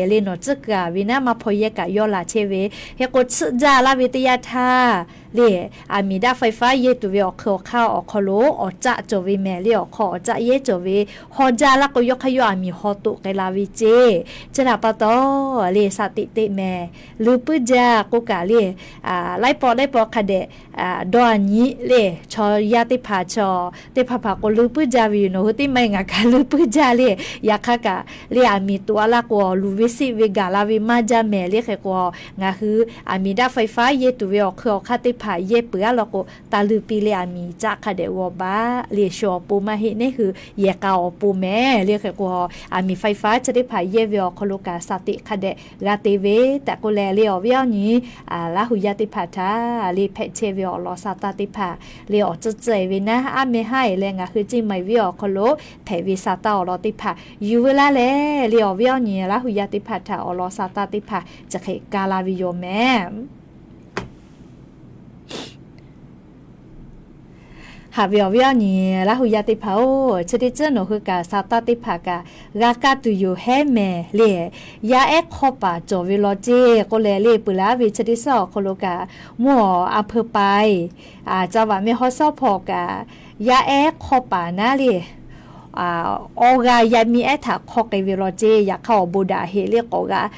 le. Nawˬ tcuhˉ kaˍ ve naˉ maˇ hpaw yehˇ kaꞈ yawˇ laˬ chehˇ ve. Hk'e k'o tsuhˆ jaˇ laˇ ve teˇ yanˇ htaˇ le, a miˍ daˆ faiˍ faˉ yehˇ tuˬ ve awˬ hk'ui awˬ hk'aˇ awˬ hk'aw lo awˬ caˆ cawˬ ve mehˍ le. Awˬ hk'aw awˬ caˆ yehˇ cawˬ ve, haw jaˇ laˇ k'o yawˇ hk'aˇ yawˇ a miˍ haw toꞈ k'ai la ve ceˇ. Chi htaꞈ pa taw le, shaˍ teꞈ teꞈ mehˍ, luˇ puiˉ jaˇ k'oˆ kaꞈ le, laiˉ pawˆ laiˉ pawˆ hk'a dehꞈ dawˇ a nyi le. Chaw yaˇ teˇ hpaˍ chaw teˇ hpaˍ hpaˍ k'o luˇ puiˉ jaˇ ve yoˬ. Nawˬ hui teˇ maˇ ngaˬ kaꞈ luˇ puiˉ jaˇ le. Yaꞈ hk'aˇ kaꞈ le, a miˍ toꞈ a laˇ k'o luˬ ve siˆ ve gaˬ la ve maˇ jaˇ mehˍ le. Hk'e k'o ngaˬ hui a miˍ daˆ faiˍ faˉ yehˇ tuˬ ve awˬ hk'ui awˬ hk'aˇ teˇ hpaˍ yehˇ peuˬ a law k'o, taˇ luˇ piˇ le, a miˍ caˆ hk'a dehꞈ g'awˬ baˆ le. Shu awˬ pon maˇ heˆ, neˉ hui yehˬ k'a awˬ pon mehˍ le. Hk'e k'o a miˍ faiˍ faˉ chi teˇ hpaˍ yehˇ ve awˬ hk'aw lo kaꞈ shaˍ teꞈ hk'a dehꞈ g'a te ve tehꞈ k'oˆ leh le, awˬ viˉ awˬ nyi Laˇ hu yaˇ teˇ hpaˍ htaꞈ le hpehꞈ chehˇ ve awˬ lawn sha taˇ teˇ hpaˍ le awˬ tcuhˉ tcuhˉ e ve naˉ, aˉ meh haˉ e leh ngaˬ hui ceˇ ma e ve awˬ hk'aw lo hpehꞈ ve sha taˇ awˬ lawn teˇ hpaˍ yuˬ veu laˇ leh le, awˬ viˉ awˬ nyi Laˇ hu yaˇ teˇ hpaˍ htaꞈ awˬ lawn sha taˇ teˇ hpaˍ chi hk'e ka la ve yoˬ mehˍ. Haꞈ ve awˬ viˉ awˬ nyi Laˇ hu yaˇ teˇ hpaˍ-oˬ, chi teˇ ceuˬ nawˬ hui kaꞈ sha taˇ teˇ hpaˍ kaꞈ g'a kaˇ tuˬ yoˬ hehˉ mehˍ le. Yaˇ ehˉ hk'awˇ paˍ cawˬ ve law ceˇ k'oˆ leh le, peuˬ laˇ ve chi teˇ suhˉ awˬ hk'aw lo kaꞈ mvuhˇ awˬ a hpeu pai, caˇ vaꞈ mehˆ hawˉ sawˉ hpawˇ kaꞈ yaˇ ehˉ hk'awˇ paˍ naˉ le, awˬ g'aˇ yaˇ miˇ ehˉ htaꞈ hk'awˇ k'ai ve law ceˇ. Yaꞈ hk'aˇ awˬ bon daꞈ heꞈ le k'awꞈ g'aꞈ,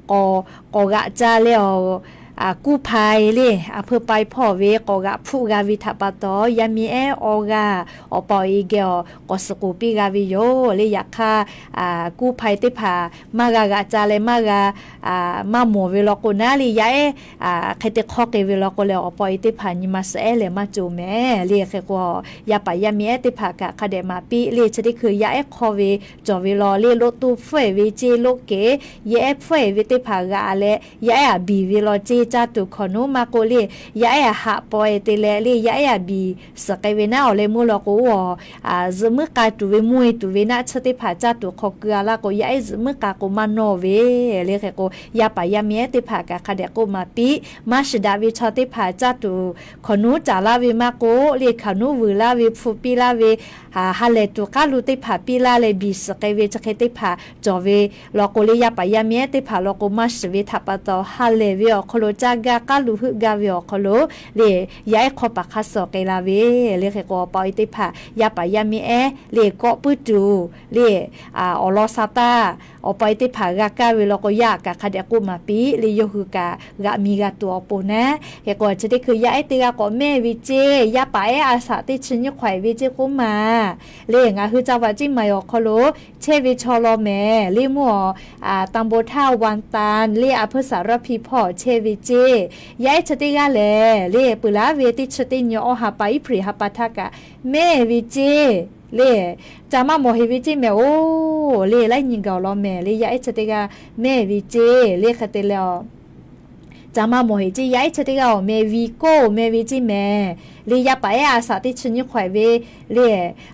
k'awꞈ g'aꞈ ca leh awˬ kuˇ hpai le, a hpeu pai hpawˇ ve k'awꞈ g'aꞈ hpfuhˆ g'a ve htaꞈ pa taw, yaˇ miˇ ehˉ awˬ g'aˇ awˬ pa awˬ e geh awˬ k'awꞈ suhˍ k'oˍ piˇ g'a ve yoˬ le. Yaꞈ hk'aˇ kuˇ hpai teˇ hpaˍ maˇ g'a g'aꞈ ca leh maˇ g'a maˇ mawˬ ve law k'o naˉ le, yaˇ ehˉ hk'e te hk'awˇ k'ai ve law k'o leh awˬ pa awˬ e teˇ hpaˍ nyi ma suhˍ ehˉ lehˬ maˇ cawˬ mehˍ le. Hk'e k'o yaˇ paˍ yaˇ miˇ ehˉ teˇ hpaˍ kaꞈ hk'a dehꞈ maˍ piˇ le. Chi teˇ hkui yaˇ ehˉ hk'awˇ ve cawˬ ve law le, loꞈ tuˇ hpfuhˆ e ve ceˇ, loꞈ kehˬ yaˇ ehˉ hpfuhˆ e ve teˇ hpaˍ g'aꞈ leh yaˇ ehˉ a biˬ ve law ceˇ. Caˇ tuˬ hkawnˍ nuˉ maˇ k'oˆ le, yaˇ ehˉ aꞈ haꞈ paw e te leh le, yaˇ ehˉ aꞈ biˬ suhˍ k'ai ve naˉ awˬ leh mvuhˇ law k'o, zuhꞈ muiˉ k'a tuˬ ve mvuhˇ e tuˬ ve naˆ tsuhˇ teˇ hpaˍ caˇ tuˬ hk'aw keu a laˇ k'o, yaˇ ehˉ zuhꞈ muiˉ k'a k'o maˇ nawˇ ve le. Hk'e k'o, yaˇ paˍ yaˇ miˇ ehˉ teˇ hpaˍ kaꞈ hk'a dehꞈ k'oˆ maˍ piˇ. Maˇ shiˍ daꞈ ve chaw teˇ hpaˍ caˇ tuˬ hkawnˍ nuˉ caˍ laˇ ve maˇ k'oˆ le, hkawnˍ nuˉ vuiˬ laˇ ve, hpu piˇ laˇ ve, ha lehˬ tuˬ k'aˉ lu teˇ hpaˍ piˇ laˇ leh biˬ suhˍ k'ai ve chi hk'e teˇ hpaˍ cawˬ ve law k'o le, yaˇ paˍ yaˇ miˇ ehˉ teˇ hpaˍ law k'o maˇ shiˍ ve htaꞈ pa taw, ha lehˬ ve awˬ hk'aw lo caˇ gaˇ k'aˉ lu heuˆ gaˇ ve awˬ hk'aw lo le, yaˇ ehˉ hk'aw paˍ hk'a suh k'ai la ve le. Hk'e k'o, awˬ pa awˬ e teˇ hpaˍ yaˇ paˍ yaˇ miˇ ehˉ le k'awꞈ puiˉ tuˬ le, awˬ lawn sa taˇ awˬ pa awˬ e teˇ hpaˍ g'a kaˇ ve law k'o, yaˇ kaꞈ hk'a dehꞈ k'oˆ maˍ piˇ le, yawˇ hui kaꞈ g'aꞈ mi g'a tuˬ awˬ pon naˉ. Hk'e k'o, chi teˇ hkui yaˇ ehˉ teˇ g'aˇ k'awꞈ mehˇ ve ceˇ, yaˇ paˍ ehˉ a shaꞈ teˇ chi nyiˇ hk'awꞈ ehˍ ve ceˇ k'oˆ maˍ le. Ngaˬ hui ca vaꞈ ciˇ maˍ awˬ hk'aw lo chehˇ ve chaw law mehˍ le, mvuhˇ awˬ ตำบลท่าวังตัน le, a hpuiˇ saˍ ระพีพัฒน์ chehˇ ve ceˇ. Yaˇ ehˉ chi teˇ g'aˇ lehˬ le, peuˬ laˉ ve teˇ chi teˇ nyi awˬ ha pa iˉ hpriˍ ha pa htaˇ kaꞈ mehˇ ve ceˇ le. Ca maˇ mawˬ heꞈ ve ceˇ mehˍ oˬ le, laiˉ nyi gaˬ awˬ lawn mehˍ le, yaˇ ehˉ chi teˇ g'aˇ mehˇ ve ceˇ le. Hk'e te leh, ca maˇ mawˬ heꞈ ceˇ, yaˇ ehˉ chi teˇ g'aˇ awˬ meh วีโก้ meh ve ceˇ mehˍ le, yaˇ paˍ ehˉ a shaꞈ teˇ chi nyiˇ hk'awꞈ ehˍ ve le.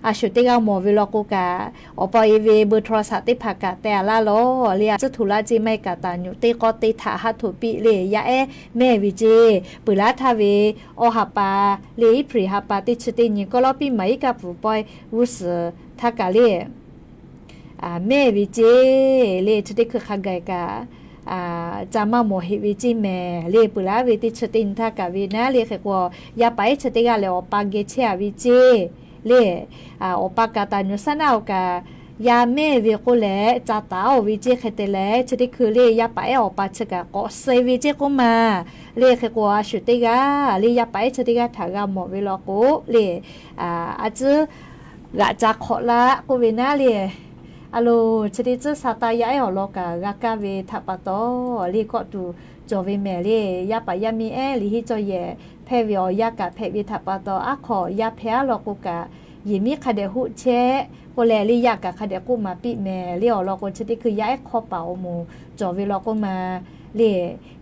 A shu teˇ g'aˇ mawˬ ve law k'o kaꞈ, awˬ pa awˬ e ve เบอร์โทรศัพท์ teˇ hpaˍ kaꞈ teh a laˇ lawˬ le, a tcuhˉ hto laˇ ceˇ maˇ heˆ kaꞈ taˍ nyuꞈ teˇ k'awˇ teˇ htaꞈ haˉ htoꞈ piˇ le, yaˇ ehˉ mehˇ ve ceˇ. Peuˬ laˉ htaˇ ve awˬ ha pa le, iˉ hpriˍ ha pa teˇ chi teˇ nyi kawˇ lawˇ piˇ maˍ iˉ kaˆ pfuhˍ pawehˇ g'uˇ suhˍ htaˇ kaꞈ le mehˇ ve ceˇ le. Chi teˇ hkui hk'a gaˬ kaꞈ ca maˇ mawˬ heꞈ ve ceˇ mehˍ le, peuˬ laˉ ve teˇ chi teˇ nyi htaˇ kaꞈ ve naˉ le. Hk'e k'o, yaˇ paˍ ehˉ chi teˇ g'aˇ lehˬ awˬ pa geh chehˇ a ve ceˇ le. Awˬ pa kaꞈ taˍ nyuꞈ shaˉ naˆ awˬ kaꞈ yaˇ mehˇ ve k'oˆ leh ca taˍ oˬ ve ceˇ. Hk'e te leh, chi teˇ hkui le yaˇ paˍ ehˉ awˬ pa chi kaꞈ k'awꞈ suh ve ceˇ k'oˆ maˍ le. Hk'e k'o, a shu teˇ g'aˇ le yaˇ paˍ ehˉ chi teˇ g'aˇ htaꞈ g'a mawˬ ve law k'o le, a tcuhˉ g'aꞈ ca hk'awꞈ laˇ k'oˆ ve naˉ le. A loˬ, chi teˇ tcuhˉ sa taˇ yaˇ ehˉ awˬ lawn kaꞈ g'a kaˇ ve htaꞈ pa taw le, kawˆ tuˬ cawˬ ve mehˍ le. Yaˇ paˍ yaˇ miˇ ehˉ liꞈ henˇ cawˇ yehˬ hpehˇ ve awˬ yanˇ kaꞈ hpehꞈ ve htaꞈ pa taw, aˉ hk'aw yaˇ hpehˇ aˉ law k'o kaꞈ, yehˬ miˉ hk'a dehꞈ hoˆ chehˇ k'oˆ leh le, yaˇ kaꞈ hk'a dehꞈ k'oˆ maˍ piˇ mehˍ le. Awˬ lawn k'o, chi teˇ hkui yaˇ ehˉ hk'awˇ paˍ awˬ moˍ cawˬ ve law k'oˆ maˍ le,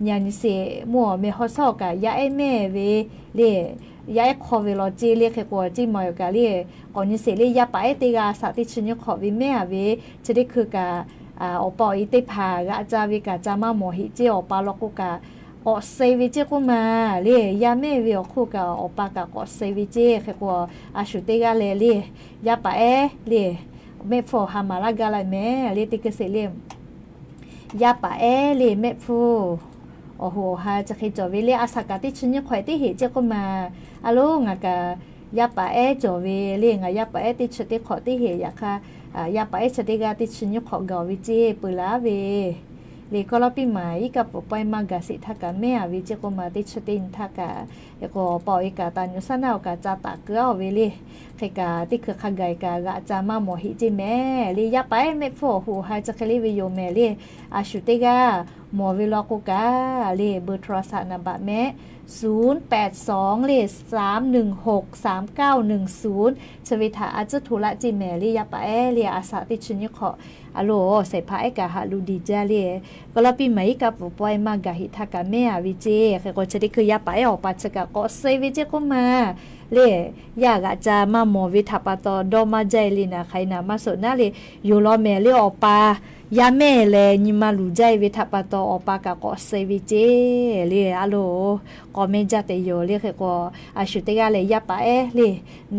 nyi a nyi sheˍ mvuhˇ awˬ meh hawˉ shawˉ kaꞈ yaˇ ehˉ mehˇ ve le, yaˇ ehˉ hk'awˇ ve law ceˇ le. Hk'e k'o, ceˇ maˍ yoˬ kaꞈ le, k'awꞈ nyi sheˍ le, yaˇ paˍ ehˉ teˇ g'aˇ a shaꞈ teˇ chi nyiˇ hk'awꞈ ve mehˇ a ve, chi teˇ hkui kaꞈ awˬ pa awˬ e teˇ hpaˍ g'aꞈ ca ve kaꞈ ca maˇ mawˬ heꞈ ceˇ. Awˬ pa law k'o kaꞈ k'awꞈ suh ve ceˇ k'oˆ maˍ le. Yaˇ mehˇ ve awˬ hk'oˆ kaꞈ awˬ pa kaꞈ k'awꞈ suh ve ceˇ. Hk'e k'o, a shu teˇ g'aˇ leh le, yaˇ paˍ ehˉ le, mehˆ hpfuhˇ awˬ ha maˍ laˇ gaˇ la mehˍ le. Teˇ hkui sheˍ le, yaˇ paˍ ehˉ le mehˆ hpfuhˇ awˬ hoꞈ awˬ ha chi hk'e cawˬ ve le, a shaꞈ kaꞈ teˇ chi nyiˇ hk'awꞈ teˇ heꞈ ceˇ k'oˆ maˍ. A loˬ, ngaˬ kaꞈ yaˇ paˍ ehˉ cawˬ ve le, ngaˬ yaˇ paˍ ehˉ teˇ chi teˇ hk'awꞈ teˇ heꞈ yaꞈ hk'aˇ, yaˇ paˍ ehˉ chi teˇ g'aˇ teˇ chi nyiˇ hk'awꞈ gaˬ ve ceˇ, peuˬ laˉ ve le. Kawˇ lawˇ piˇ maˍ iˉ kaˆ pfuhˍ pawehˇ maˇ gaˬ sheˍ htaˇ kaꞈ mehˇ a ve ceˇ k'oˆ maˍ, teˇ chi teˇ nyi htaˇ kaꞈ. Hk'e k'o, awˬ pa awˬ e kaꞈ taˍ nyuꞈ shaˉ naˆ awˬ kaꞈ ca taˍ keu a oˬ ve le. Hk'e kaꞈ teˇ hkui hk'a gaˬ kaꞈ g'aꞈ ca maˇ mawˬ heꞈ ceˇ mehˍ le. Yaˇ paˍ ehˉ mehˆ hpfuhˇ awˬ hoꞈ awˬ ha chi hk'e le ve yoˬ mehˍ le. A shu teˇ g'aˇ mawˬ ve law k'o kaꞈ le, เบอร์โทรศัพท์ naˍ baꞈ mehˆ ศูนย์แปดสอง le สามหนึ่งหก สามเก้าหนึ่งศูนย์ chi ve htaꞈ a tcuhˉ hto laˇ ceˇ mehˍ le. Yaˇ paˍ ehˉ le a shaꞈ teˇ chi nyiˇ hk'awꞈ a loˬ, shehˍ hpaˇ ehˉ kaꞈ haꞈ lu diˬ jaˇ le. Kawˇ lawˇ piˇ maˍ iˉ kaˆ pfuhˍ pawehˇ maˇ gaˬ heꞈ htaˇ kaꞈ mehˇ a ve ceˇ. Hk'e k'o, chi teˇ hkui yaˇ paˍ ehˉ awˬ pa chi kaꞈ k'awꞈ suh ve ceˇ k'oˆ maˍ le. Yaˇ g'aꞈ ca maˇ mawˬ ve htaꞈ pa taw dawˇ maˇ jaˇ e le, naˍ hk'aˬ hk'e naˍ maˇ suhˍ naˉ le. Yoˬ law mehˍ le, awˬ pa yaˇ mehˇ leh nyi ma luˬ jaˇ e ve htaꞈ pa taw awˬ pa kaꞈ k'awꞈ suh ve ceˇ le. A loˬ, k'awꞈ mehˇ jaˇ tehꞈ yoˬ le. Hk'e k'o, a shu teˇ g'aˇ leh yaˇ paˍ ehˉ le,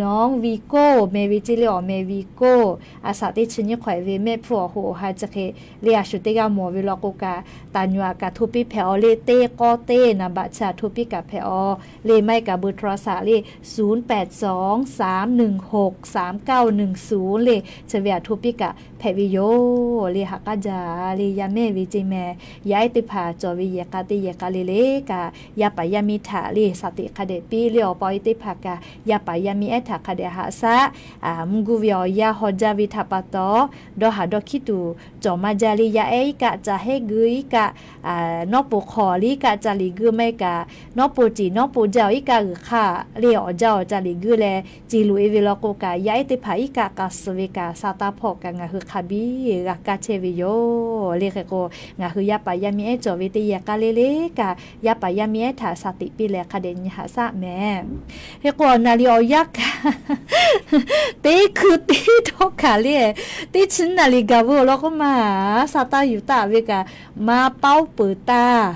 น้องวีโก้ meh ve ceˇ le, awˬ meh วีโก้ a shaꞈ teˇ chi nyiˇ hk'awꞈ ehˍ ve mehˆ hpfuhˇ awˬ hoꞈ awˬ ha chi hk'e le, a shu teˇ g'aˇ mawˬ ve law k'o kaꞈ, taˍ nyuꞈ a kaꞈ hto piˇ hpehꞈ aˬ le, teˇ k'awˇ teˇ naˍ baꞈ chi a hto piˇ kaꞈ hpehꞈ aˬ le, maˇ heˆ kaꞈ เบอร์โทรศัพท์ le ศูนย์แปดสอง สามหนึ่งหก สามเก้าหนึ่งศูนย์ le, chi ve a hto piˇ kaꞈ hpehꞈ ve yoˬ le. Haꞈ k'aˉ jaˇ le, yaˇ mehˇ ve ceˇ mehˍ. Yaˇ ehˉ teˇ hpaˍ cawˬ ve yehˬ k'a teˇ yehˬ k'a le le kaꞈ, yaˇ paˍ yaˇ miˇ htaꞈ le shaˍ teꞈ hk'a dehꞈ piˇ le, awˬ pa awˬ e teˇ hpaˍ kaꞈ yaˇ paˍ yaˇ miˇ ehˉ htaꞈ hk'a dehꞈ haꞈ shaˉ mvuhˇ guˇ ve awˬ yanˇ haw jaˇ ve htaꞈ pa taw, dawˇ haˍ dawˇ hkiˉ tuˬ cawˬ maˇ jaˇ le. Yaˇ ehˉ iˉ kaˆ ca heˉ geu iˉ kaˆ, nawˉ po hk'aw le iˉ kaˆ ca liꞈ geu maˇ heˆ kaꞈ, nawˉ po ciˍ nawˉ po jaˇ awˬ iˉ kaˆ g'uiˬ hk'aˇ le awˬ jaˇ awˬ ca liꞈ geu leh ciˍ loꞈ e ve law k'o kaꞈ, yaˇ ehˉ teˇ hpaˍ iˉ kaˆ k'a suh ve kaꞈ, sa taˇ hpawˇ kaꞈ ngaˬ hui hk'a biˇ g'a kaˇ chehˇ ve yoˬ. le. Hk'e k'o, ngaˬ hui yaˇ paˍ yaˇ miˇ ehˉ cawˬ ve teˇ yehˬ k'aˇ le le kaꞈ, yaˇ paˍ yaˇ miˇ ehˉ htaꞈ sha tiꞈ piˇ leh hk'a dehꞈ nyi haꞈ shaˆ mehˍ. Hk'e k'o, awˬ naˬ liꞈ awˬ yanˇ kaꞈ teˇ hkui teˇ htawˇ kaꞈ le, teˇ chi naˬ liꞈ gaˬ ve awˬ lawn k'oˆ ma, sha taˇ yuˬ taˍ ve kaꞈ maˇ paoˉ peuˬ taˇ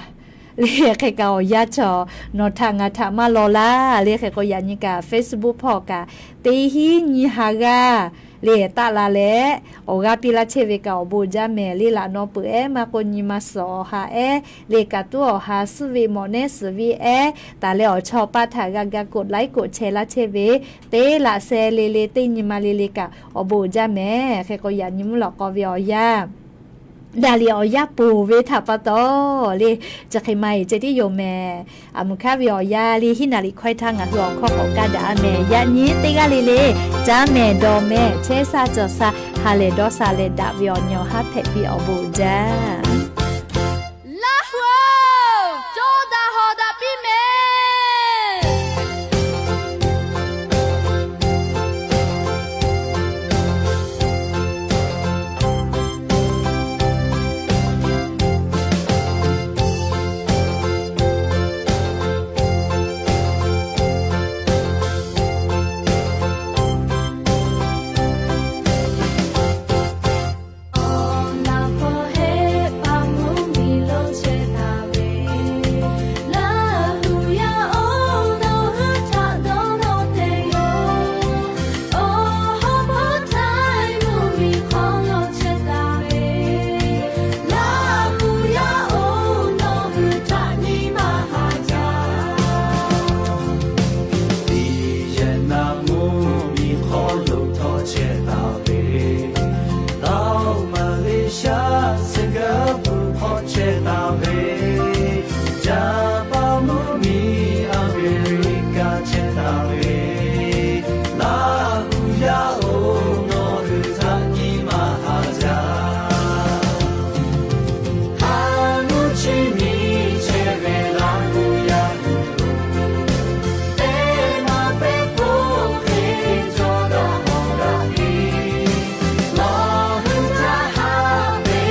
le. Hk'e kaꞈ awˬ yanˇ chaw nawˬ htaꞈ ngaˬ htaꞈ maˇ law laˇ le. Hk'e k'o, yaꞈ nyi kaꞈ Facebook hpawˇ kaꞈ teˇ hinˉ nyi ha g'aˇ le taˆ la leh, awˬ g'aˇ piˇ laˇ chehˇ ve kaꞈ awˬ bon uiˍ jaˇ mehˍ. Le laꞈ naw peuˬ ehˉ maˇ k'o, nyi ma suhˍ awˬ ha ehˉ le, kaꞈ tuˉ awˬ ha suhˉ ve mawꞈ nehˉ suhˍ ve ehˉ taˍ leh, awˬ chawˇ paˇ htaꞈ g'a ga กดไลค์ กดแชร์ laˇ chehˇ ve, teˇ laꞈ sheh le le, teˇ nyi ma le le kaꞈ awˬ bon uiˍ jaˇ mehˍ. Hk'e k'o, yaꞈ nyi mvuhˇ lawꞈ k'aw ve awˬ yanˇ, daꞈ liꞈ awˬ yanˇ ponˬ ve htaꞈ pa taw le, chi hk'e ma eˬ ceh tiˉ yoˬ mehˍ. Aˬ, mvuhˇ hkanˉ ve awˬ yanˇ le, hiˉ naˬ liꞈ hkawehˇ htaˇ ngaˬ hui awˬ hkawˇ k'awꞈ kaˇ daꞈ a mehˍ. Yaꞈ nyi teˇ g'aˇ le le, caˉ mehˍ dawˬ mehˍ, chehˇ sha cawˬ sha, ha lehˬ dawˇ sha leh daꞈ ve awˬ nyi awˬ haˉ hpehꞈ piˇ awˬ bon uiˍ jaˇ. Laˇ hu-oˬ, cawˇ daꞈ hawˍ daꞈ piˇ mehˍ. Vietnam mvuhˇ miˬ hk'aw lo htawˇ chehˇ taˍ ve, Laˇ huˍ Maˍleˍshaˆ Singapore hk'aw chehˇ taˍ ve, Japan mvuhˇ miˬ America chehˇ taˍ ve, Laˇ huˍ yaˇ oˬ nawˬ hui htaꞈ nyi ma haˍ jaˇ. Ha mvuhˇ chi nyi chehˇ ve Laˇ huˍ yaˇ hui, teˇ maˬ pehˇ k'oˆ hk'e cawˇ daꞈ hawˍ daꞈ piˇ. Nawˬ hui htaꞈ haꞈ ve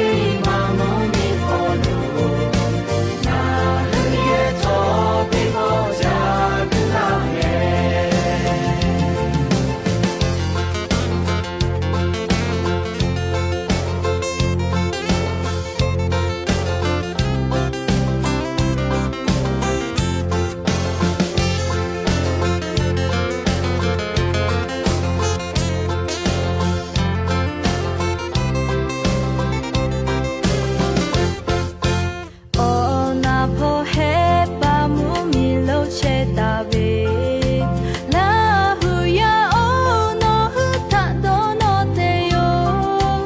maˇ mvuhˇ miˬ hk'aw lo, ngaˬ hui yehˬ htawˇ teˇ pawˆ ca guˇ laˇ mehˍ. Awˬ naˬ hpawˇ hehˆ paˍ mvuhˇ miˬ lo chehˇ taˍ ve, Laˇ huˍ yaˇ oˬ nawˬ hui htaꞈ dawˇ nawˇ te yoˬ.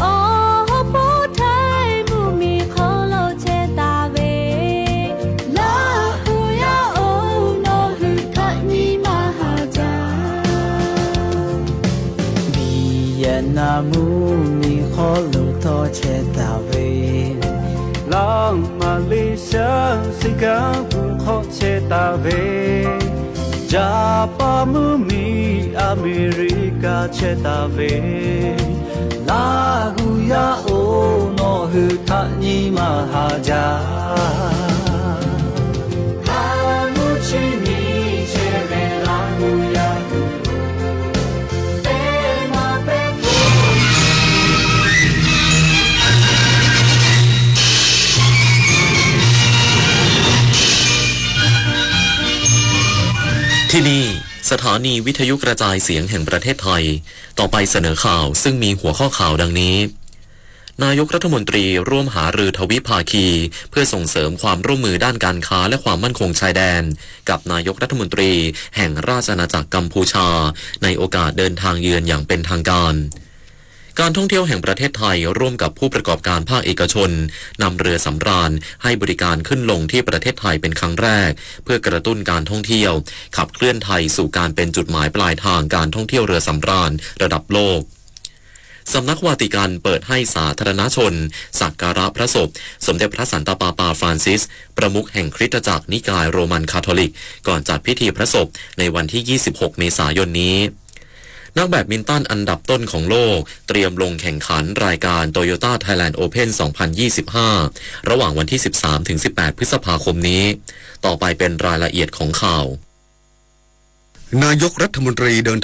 Awˬ hawˉ hpawˇ Htaiˇ mvuhˇ miˬ hk'aw lo chehˇ taˍ ve, Laˇ huˍ yaˇ oˬ nawˬ hui htaꞈ nyi ma haˍ jaˇ. Vietnam mvuhˇ miˬ hk'aw lo htawˇ chehˇ taˍ ve, Laˇ huˍ Maˍleˍshaˆ Singapore hk'aw chehˇ taˍ ve, Japan mvuhˇ miˬ America chehˇ taˍ ve, Laˇ huˍ yaˇ oˬ nawˬ hui htaꞈ nyi ma haˍ jaˇ. Ha mvuhˇ chi nyi chehˇ ve Laˇ huˍ yaˇ hui, teˇ maˬ pehˇ k'oˆ ที่นี่ สถานีวิทยุกระจายเสียงแห่งประเทศไทย ต่อไปเสนอข่าวซึ่งมีหัวข้อข่าวดังนี้ นายกรัฐมนตรีร่วมหารือทวิภาคีเพื่อส่งเสริมความร่วมมือด้านการค้าและความมั่นคงชายแดน กับนายกรัฐมนตรีแห่งราชอาณาจักรกัมพูชา ในโอกาสเดินทางเยือนอย่างเป็นทางการ การท่องเที่ยวแห่งประเทศไทยร่วมกับผู้ประกอบการภาคเอกชนนำเรือสำราญให้บริการขึ้นลงที่ประเทศไทยเป็นครั้งแรก เพื่อกระตุ้นการท่องเที่ยว ขับเคลื่อนไทยสู่การเป็นจุดหมายปลายทางการท่องเที่ยวเรือสำราญระดับโลก สำนักวาติกันเปิดให้สาธารณชนสักการะพระศพสมเด็จพระสันตะปาปาฟรานซิส ประมุขแห่งคริสตจักรนิกายโรมันคาทอลิก ก่อนจัดพิธีพระศพในวันที่ ยี่สิบหก เมษายนนี้ นักแบดมินตันอันดับต้นของโลกเตรียมลงแข่งขันรายการ Toyota Thailand Open สองพันยี่สิบห้า ระหว่างวันที่ สิบสามถึงสิบแปด พฤษภาคมนี้ ต่อไปเป็นรายละเอียดของข่าว นายกรัฐมนตรีเดิน